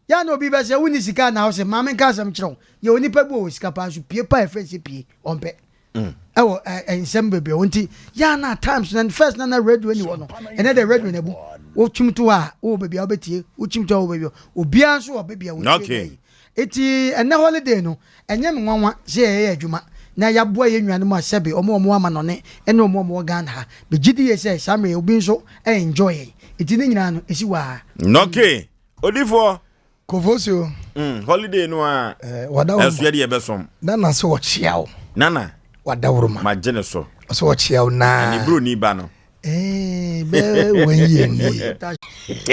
Yɛ a na obi bɛsɛ wonni sika anaa wose ma menka asɛm nkyerɛ wo. Yɛ onipa bi ɔwɔ sika paa nso pie paa ɛfrɛ sɛ pie ɔmpɛ. Mm. Ɛwɔ nsɛm bebree wɔ nti yɛ a na times na first na na radio ni hɔ no ɛnɛ dɛ radio na bu wokyim to hɔ a wowɔ baabi a wobɛtie wokyim to a wowɔ baabi a obiara nso wɔ baabi a wɔtie okay. Eti ɛnɛ holiday no ɛnyɛ me nwanwa sɛ yɛyɛ adwuma na yɛaboa yɛn nuanom a sɛbe wɔn a wɔwɔ amanɔne ne wɔn a wɔwɔ Ghana ha. Megye di yie sɛ saa mmerɛ yi obi nso enjoy yɛn. Eti ne nyinaa no esi hɔ ara. Okay. Odifoɔ. Kofosio. Mm, holiday no a. Eh, wadaworo. Ɛso yɛ de yɛbɛsom. Nana sɛ ɔkyea wo. Nana. Wadaworo ma. Magye ne so. Ɔsɛ ɔkyea wo naa. Ɛne buroni ba no. Eh, bɛɛ wɔn yie nie.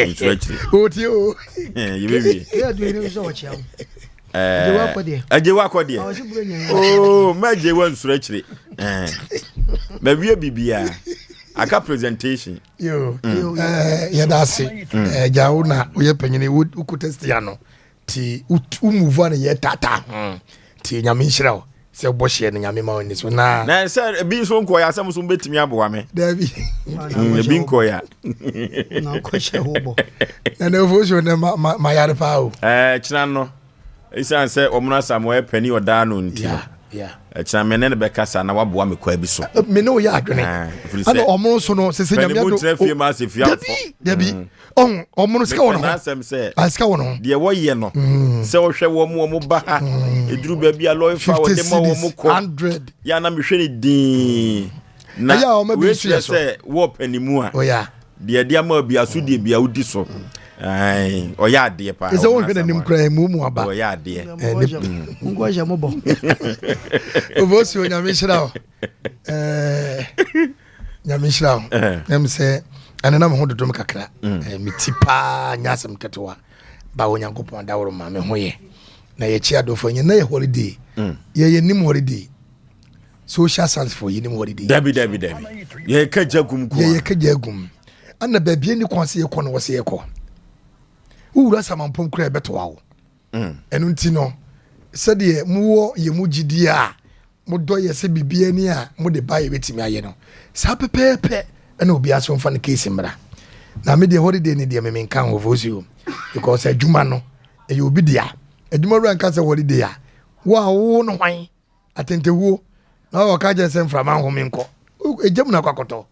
Nsu akyiri. Oti o. Yɛbɛwie. Yɛ adu ne sɛ ɔkyea wo. Agye wakɔ deɛ. Oo, mɛgye wa nsuro akyiri. Mawie biribiara. Aka presentation. Yo, mm. eh, yɛda ase mm. eh, gya wo na woyɛ panyini wokota stia no nti wo move a no yɛ taataa ho nti nyame nhyira wo sɛ wobɔ hyeɛ no nyame ma w'ani so na na sɛ ebi nso nkɔyɛ asɛm so wobɛtumi aboa me daabi mm, ebi nkɔyɛ na wokɔhyɛ wo bɔ na na ofosuo no mayare paa o eh, kyena no Esiane sɛ Ɔmono Asamoah yɛ panin ɔdaa no nti no, ɛkyena me ne no bɛkasa na waboa me kwa bi so. Me ne wo yɛ adwene. Ɛna ɔmono so no sese nyame ado. Panin mu fie ma ase fie afɔ. Dabi dabi. Mm. Ɔn ɔmono sika wɔ ne ho. N'asɛm sɛ. Ah sika wɔ ne ho. Deɛ wɔyɛ no. Mm. Sɛ ɔhwɛ wɔn wɔn ba ha. Mm. Eduru baabi a lɔri fa wɔde ma wɔn kɔ. 100. Yɛ anam hwɛ ne din. Na wei kyerɛ sɛ wɔ panimu a. Oh, Deɛ ɛde ama obi aso deɛ bia wodi so. Ɔyɛ adeɛ paa. Ɛsɛ wɔn hwɛ n'anim kura emu mu aba. Ɔyɛ adeɛ. Nkɔ hyɛ mo bɔ. Obosi onyame nhyira o. Nyame nhyira o. Ɛm sɛ ɛne na me ho dodom kakra. Mm. Me ti paa nyɛ asɛm ketewa. Ba Onyankopɔn adaworo ma me ho yɛ. Na yɛkyi adɔfo nyɛ na yɛ holiday. Mm. Yɛyɛ nim holiday. Social science fo yɛnim holiday. Dabi dabi dabi. Yɛka gya gum ko. Yɛka gya gum. Ɛna baabi ani kwan sɛ yɛkɔ no wɔ sɛ yɛkɔ. Wowura samampɔm kura ɛbɛtoa wo. Mm. Ɛno nti no sɛdeɛ mowɔ yɛn mu gyidie a modɔ yɛ sɛ biribi ani a mode ba yɛbɛtumi ayɛ no saa pɛpɛɛpɛ ɛna obiara so mfa no case mmra. Na me deɛ holiday ne deɛ me menka ho fosuo because adwuma no ɛyɛ obi dea. Adwuma wura nka sɛ holiday a wo a wo no hwan atɛntɛwuo na ɔka kyerɛ sɛ mframa nhome nkɔ ɛgya mu na akɔ akɔtɔ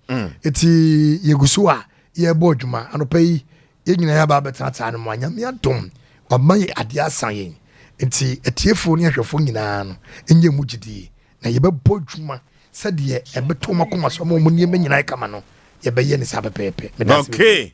ɛti mm. yɛgu so a yɛbɔ adwuma anɔpa yi yɛn nyinaa yɛaba abɛtenatena no mu a nyame adom wama yɛ adeɛ asa yɛn nti atiefoɔ ne ahwɛfoɔ nyinaa no ɛnyɛ mu gyidie na yɛbɛbɔ adwuma sɛdeɛ ɛbɛtɔ wɔn akoma so ama wɔn nneɛma nyinaa kama no yɛbɛyɛ ne saa pɛpɛɛpɛ okay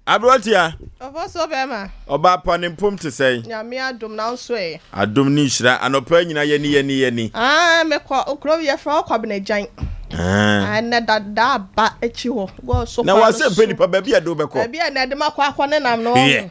Aberantea. Ɔfɔsuo bɛɛma. Ɔbaa pa ne mpom te sɛn? Nyame adom na wo nso ɛ? Adom ne nhyira anɔpa yi nyinaa yɛni yɛni yɛni. Aah me kɔ kuro bi yɛfrɛ hɔ Kwabena Gyan. Aah ɛnɛ dada aba akyi hɔ gɔɔ so Na kwan no wasɛ so. mpɛ nipa baabi a ɛde wo bɛkɔ. Baabi a ɛnɛ ɛde makɔ akɔ ne nam no Hwɛ. ɔho.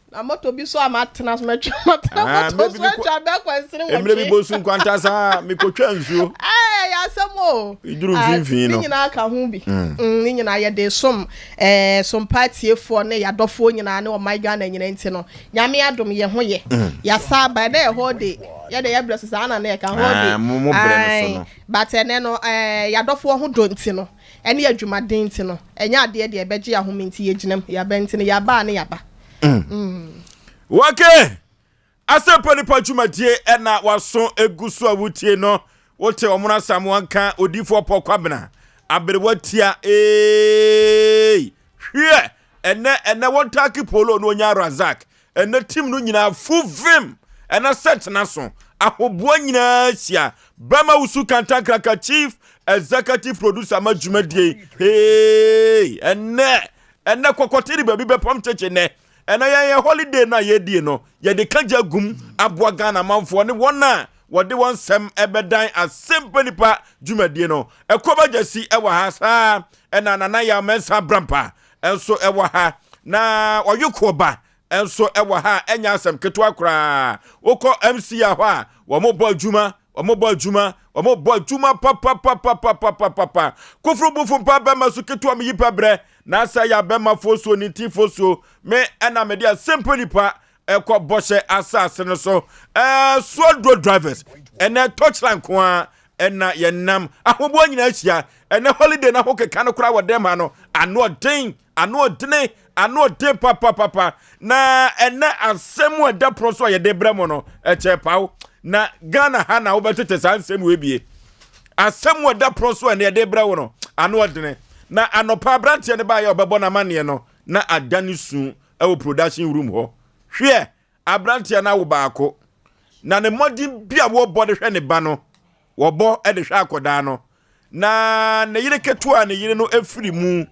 Na moto bi so a matena so matwa matena Ah, moto mmerɛ bi so mekɔ atwa bɛɛ kwansini mmerɛ bi nwɔtwe. Bonsu nkwanta saa mekɔtwa nsuo. Ɛɛ ɛyɛ asɛm o. Eduru Ah, mfimfini ne no. nyinaa ka ho bi. Mm. Mm, ne nyinaa yɛde som eh, sompa atiefoɔ ne yɛadɔfoɔ nyinaa ne ɔman Ghana nyinaa nti no, Nyame adom yɛ ho yɛ. Mm. Yɛasa aba ɛnɛ yɛ holiday. Yɛde yɛ brɛ so saa na na yɛka holiday. Ah, mo mo brɛ no so Ae, no. but ɛnɛ no eh, yɛadɔfoɔ ho dɔ nti no, ɛne adwumaden nti no, ɛnyɛ adeɛ deɛ ɛbɛgye ahome nti yɛgyina mu. Yɛaba nti no, yɛaba a ne yɛaba. Mm. Mm. Wake! Asɛmpa nipa dwumadie ɛna waso egu so a wotie no wote ɔmono asamoa nka odiifoɔ pɔ kwabena aberewa tia eeii hwiɛ ɛnɛ ɛnɛ wɔn taaki polo no onya razak ɛnɛ team no nyinaa full vim ɛnɛ sɛ tena so ahoboa nyinaa hyia bɛma wusu kantankraka chief executive producer ma dwumadie hey ɛnɛ ɛnɛ kɔkɔte de baabi bɛpam kyekye nɛ Ɛnɛ yɛn yɛn holiday no a yɛredie no, yɛde kagya gum aboa Ghana manfoɔ ne wɔn a wɔde wɔn nsɛm ɛbɛdan asɛmpa nipa dwumadie no. Ɛkɔba Gyasi ɛwɔ ha saa ɛna Nana Yaw Mensah Brampa nso ɛwɔ ha na Ɔyokoɔ Ba nso ɛwɔ ha a ɛnyɛ asɛm ketewa koraa. Wokɔ MC a hɔ a wɔn bɔ adwuma wɔn bɔ adwuma wɔn bɔ adwuma papapapapapapa. Koforo bufo mpa bɛma so ketewa meyi pɛ brɛ Na sɛ yɛ abɛma fosuo ne ti fosuo, me ɛna mede asɛmpa nipa ɛkɔ bɔhyɛ asase no so. Ɛɛ soaduro drivers, ɛnɛ torchlight nko ara ɛna yɛnam ahoboa nyinaa ahyia. Ɛnɛ holiday na ho keka no koraa wɔ dɛm ha no, ano ɔden, ano ɔdene, ano ɔden papapapa. Na ɛnɛ asɛm a ɛda pono so a yɛde brɛ mo no, ɛkyɛ paw. Na Ghana ha na wobɛtete saa nsɛm wei bie. Asɛm a ɛda pono so a ɛnɛ yɛde brɛ wo no, ano ɔdene. Na anɔpa aberanteɛ no baeɛ a ɔbɛbɔ no amanneɛ no, na ada ne su wɔ production room hɔ. Hweɛ, aberanteɛ no awo baako, na ne mmɔden bi a wɔbɔ de hwɛ ne ba no, wɔbɔ de hwɛ akwadaa no. Na ne yere ketewa a ne yere no firi mu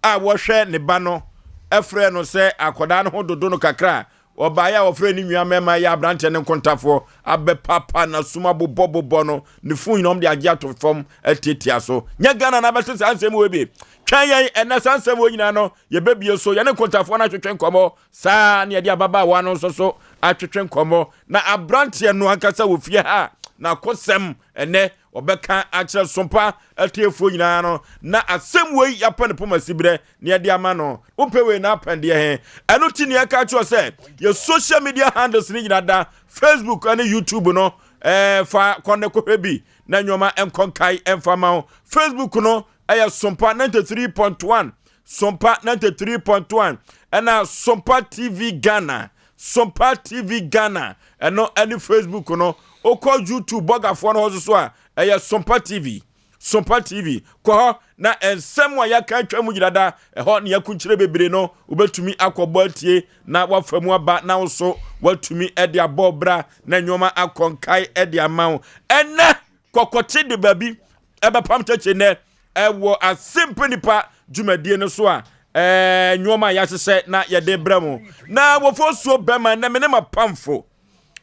a wɔhwɛ ne ba no frɛɛ no sɛ akwadaa no ho dodo no kakra a, ɔbaeɛ a ɔfrɛɛ ne nua mmarima yɛ aberanteɛ no nkontafoɔ abɛpapa n'asom abobɔbobɔ no ne fon nyinaa wɔde agye ato fam atiatia so. Nyɛ Ghana na abɛte saa nsɛm wei bi. Twɛn yɛn ɛnɛ saa nsɛm wei nyinaa no yɛbɛbie so yɛne nkontafoɔ no atwetwe nkɔmmɔ saa ne yɛde ababaawa no nso so atwetwe nkɔmmɔ na aberanteɛ no ankasa wɔ fie ha n'akosɛm ɛnɛ Wɔbɛka akyerɛ Sompa atiefoɔ nyinaa no, na asɛm wei yɛapɛ no poma siberɛ na yɛde ama no. Wopɛ wei na apɛn deɛ he? Ɛno ti ne yɛka akyerɛ sɛ yɛ social media handles no nyinaa da Facebook ne YouTube no, eh, fa kɔ ne kɔhwɛ bi na nneɛma nkɔ nkae ɛmfa ma wo. Facebook no ɛyɛ Sompa 93.1, Sompa 93.1, ɛna Sompa TV Ghana, Sompa TV Ghana, ɛno ɛne Facebook no. Wokɔ YouTube bɔgafoɔ no hɔ nso so a, ɛyɛ Sompa TV. Sompa TV. Kɔ hɔ na nsɛm a yɛaka atwa mu nyina da ɛhɔ ne yɛakunkyerɛ bebree no, wobɛtumi akɔbɔ atie na wafa mu aba na wo so woatumi de abɔ bra na nneɛma akɔ nkae de ama wo. Ɛnɛ kɔkɔte de baabi ɛbɛpam kyɛkyɛ nnɛ ɛwɔ asempa nipa dwumadie no so a ɛɛ nneɛma a yɛahyehyɛ na yɛde brɛ mo na wɔfɔ suo bɛma ɛnɛ me ne mapamfo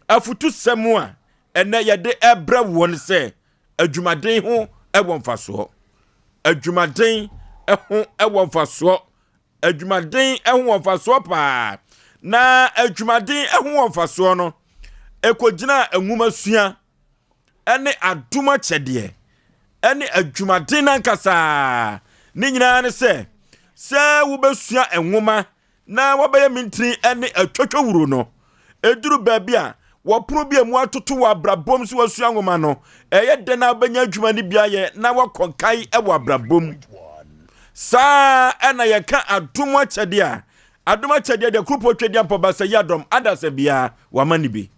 afutusɛm a ɛnɛ yɛde ɛbrɛ wɔn sɛ adwumaden ho ɛwɔ mfasoɔ adwumaden ho ɛwɔ mfasoɔ adwumaden ho wɔ mfasoɔ paa na adwumaden ho wɔ mfasoɔ no ɛkɔgyina nwoma sua ne adom akyɛdeɛ ne adwumaden no ankasa ne nyinaa ne sɛ sɛ wobɛsua nwoma na wabɛyɛ mintini ne atwatwawuro no ɛduru baabi a wɔpono bi a mu atoto wɔ abrabom so wasua nwoma no ɛyɛ dɛn na wobɛnya adwuma no bi ayɛ na wakɔ nkae wɔ abrabom saa ɛna yɛka adom akyɛdeɛ a adom akyɛdeɛ deɛ kuropɔ twɛdeɛ mpɔbasa yi adɔm adasa biara wama no bi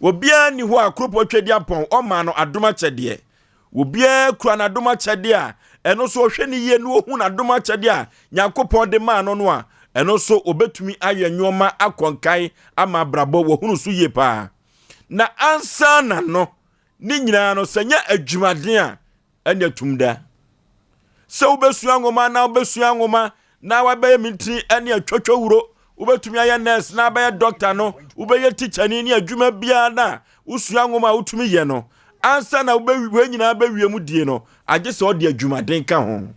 Obiara nni hɔ a Kuropɔn Tweaduampɔn ɔmaa no adom akyɛdeɛ. Obiara kura n'adom akyɛdeɛ a ɛno nso ɔhwɛ no yie na ɔhu n'adom akyɛdeɛ a Nyankopɔn de maa no no a, ɛno nso ɔbɛtumi ayɛ nneɛma akɔ nkan ama abrabɔ wɔhunu so yie paa. Na ansa na no, ne nyinaa no, sɛ nyɛ adwumaden a, ɛne atum da. Sɛ wobɛsua nwoma na wobɛsua nwoma na wabɛyɛ mintini ne atwatwawuro, wobɛtumi ayɛ nurse na abɛyɛ doctor no, wobɛyɛ tikyani ne adwuma biara na wosua nwoma a wotumi yɛ no, ansa na wei nyinaa bɛwie mu die no, agye sɛ ɔde adwumaden ka ho.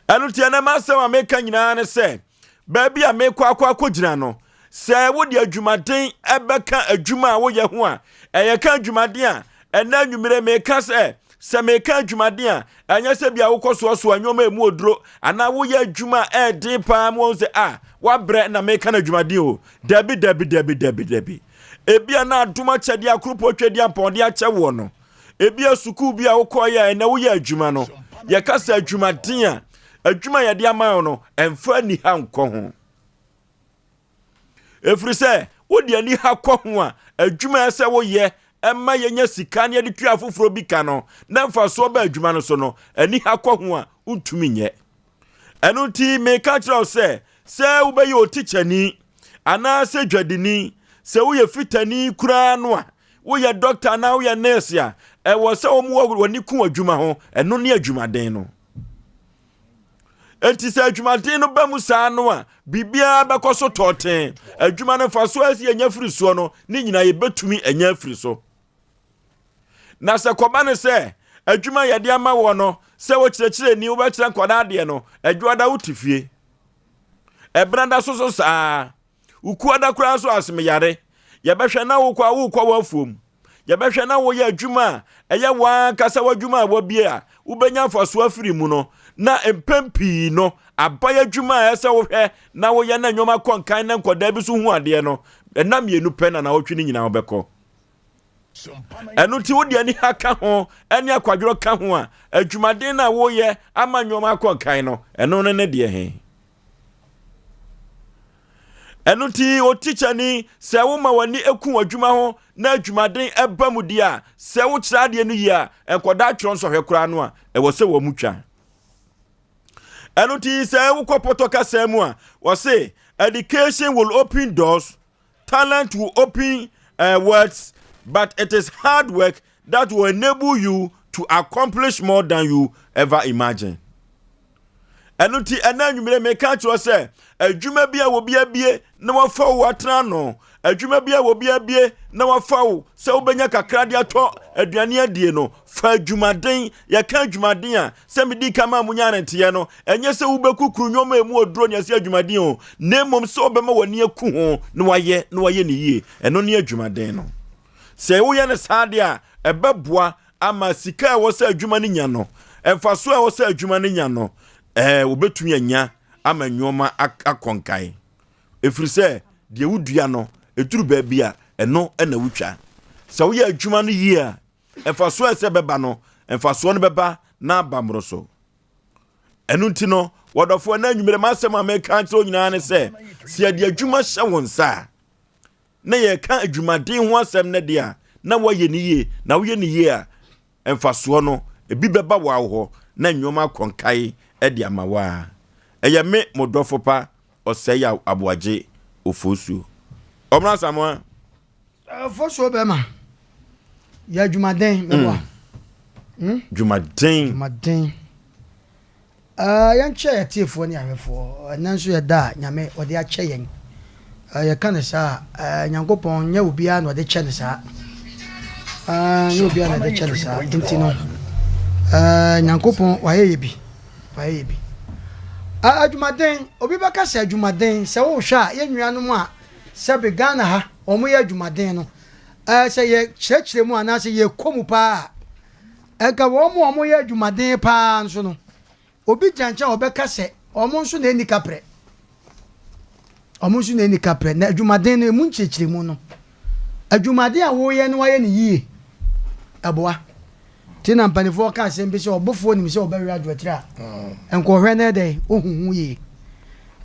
Ɛno nti ɛnɛ m'asɛm a meka nyinaa ne sɛ, baabi a mekɔ akɔ akɔgyina no, sɛ wode adwumaden ɛbɛka adwuma a woyɛ ho a, ɛyɛ ka adwumaden a, ɛnɛ anwummere meka sɛ, sɛ meka adwumaden a, ɛnyɛ sɛ bia wokɔ soasoa nneɛma emu oduro anaa woyɛ adwuma a ɛɛden paa mu wɔn sɛ a wabrɛ na meka no adwumaden o. Dabi dabi dabi dabi dabi. Ebia na adom akyɛdeɛ akoropɔ twɛdeɛ ampɔnde akyɛ woɔ no. Ebia sukuu bi a wokɔeɛ a ɛnɛ woyɛ adwuma no, yɛka sɛ adwumaden a, adwuma a yɛde ama wo no, ɛmfa aniha nkɔ ho. Ɛfiri sɛ wode aniha kɔ ho a, adwuma a ɛsɛ woyɛ ɛma yɛnya sika na yɛde tua afoforɔ bi ka no, na mfasoɔ ba adwuma no so no, aniha kɔ ho a, wontumi nyɛ. Ɛno nti meka kyerɛ wo sɛ, sɛ wobɛyɛ otikyani anaasɛ dwadini, sɛ woyɛ fitani koraa no a, woyɛ dɔkta anaa woyɛ nɛɛse a, ɛwɔ sɛ wɔn wɔ w'ani ku adwuma ho, ɛno ne adwumaden no. Enti sɛ adwumaden no ba mu saa no a, biribiara bɛkɔ so tɔɔten. Adwuma no mfasoɔ a ɛsɛ yɛnya firi soɔ no, ne nyinaa yɛbɛtumi anya afiri so. Na sɛ kɔba no sɛ adwuma yɛde ama wɔ no sɛ wokyerɛkyerɛni wobɛkyerɛ nkwadaa adeɛ no, adwoada wote fie. Ɛbenada so so saa. Wukuada koraa nso asemeyare. Yɛbɛhwɛ na wokɔ a wokɔ w'afuom. Yɛbɛhwɛ na woyɛ adwuma a ɛyɛ w'ankasa w'adwuma a wabie a wobɛnya mfasoɔ afiri mu no, na mpɛn pii no aban adwuma a ɛsɛ wohwɛ na woyɛ na nneɛma kɔ nkan na nkwadaa bi so hu adeɛ no, ɛna mmienu pɛ na naawɔtwe no nyinaa wobɛkɔ. Ɛno nti wode aniha ka ho ne akwadworɔ ka ho a, adwumaden no a woyɛ ama nneɛma akɔ nkan no, ɛno ne ne deɛ he. Ɛno nti otikyani, sɛ woma w'ani ku w'adwuma ho na adwumaden ɛba mu di a, sɛ wokyerɛ adeɛ no yie a, nkɔdaa twerɛ nsɔhwɛ koraa no a, ɛwɔ sɛ wɔn mu twa. Ɛno nti sɛ wokɔ pɔtɔ kasa mu a, wɔse education will open doors, talent will open uh, words, but it is hard work that will enable you to accomplish more than you ever imagine. Ɛno nti ɛna anwummere meka kyerɛ sɛ adwuma bi a wɔbi abie na wafa wo atena ano, adwuma bi a wɔbi abie na wafa wo sɛ wobɛnya kakra de atɔ aduane adie no, fa adwumaden. Yɛka adwumaden a, sɛ medi ka ma munya ne nteɛ no, ɛnyɛ sɛ wobɛkukuru nneɛma emu oduro ne ɛsɛ adwumaden o, na mmom sɛ wobɛma w'ani aku ho na wayɛ na wayɛ ne yie. Ɛno ne adwumaden no. Sɛ woyɛ no saa deɛ a, ɛbɛboa ama sika a ɛwɔ sɛ adwuma no nya no, mfasoɔ a ɛwɔ sɛ adwuma no nya no, ɛɛ wɔbɛtumi anya ama nneɛma akɔ nkan. Ɛfiri sɛ deɛ wodua no, ɛduru baabi a ɛno na wotwa. Sɛ woyɛ adwuma no yie a, mfasoɔ a ɛsɛ bɛba no, mfasoɔ no bɛba na aba mmoro so. Ɛno nti no, wɔdɔfoɔ na anwummerɛ m'asɛm a meka akyerɛ wo nyinaa ne sɛ, sɛ yɛde adwuma hyɛ wo nsa a, na yɛreka adwumaden ho asɛm no deɛ a, na woayɛ no yie, na woyɛ no yie a, mfasoɔ no, ebi bɛba wo hɔ na nneɛma akɔ nkae de ama wo a. Ɛyɛ me, mo dɔfo pa, Ɔsɛe Aboagye Ofosuo. Ɔmra Asamoah. Ofosuo bɛma yɛ adwumaden mɛboa. Mm. Hmm? Dwumaden. Dwumaden. Eh, yɛnkyɛ yɛ atiefoɔ ne ahwɛfoɔ. Ɛnnɛ nso yɛ da a Nyame ɔde akyɛ yɛn. Eh, yɛka no saa a, eh, Nyankopɔn nyɛ obiara na ɔde kyɛ no saa. Eh, nyɛ obiara na ɔde kyɛ no saa. Nti no, eh, Nyankopɔn wayɛ yɛ bi. Wayɛ yɛ bi. Eh, adwumaden, obi bɛka sɛ adwumaden, sɛ wohwɛ a, yɛn nuanom a sɛbe Ghana ha, wɔn yɛ adwumaden no, eh, sɛ yɛkyerɛkyerɛ mu anaasɛ yɛkɔ mu paa a, Anka wɔn a wɔyɛ adwumaden paa nso no, obi gyina nkyɛn a ɔbɛka sɛ wɔn nso na enni kaprɛ. Wɔn nso na enni kaprɛ. Na adwumaden no, emu nkyerɛkyerɛmu no, adwumaden a woyɛ no wayɛ no yie, ɛboa. Nti na mpanimfoɔ ka asɛm bi sɛ ɔbofoɔ nim sɛ ɔbɛwe adwoatiri a, nkɔhwɛ no ɛdɛn, ohu ho yie.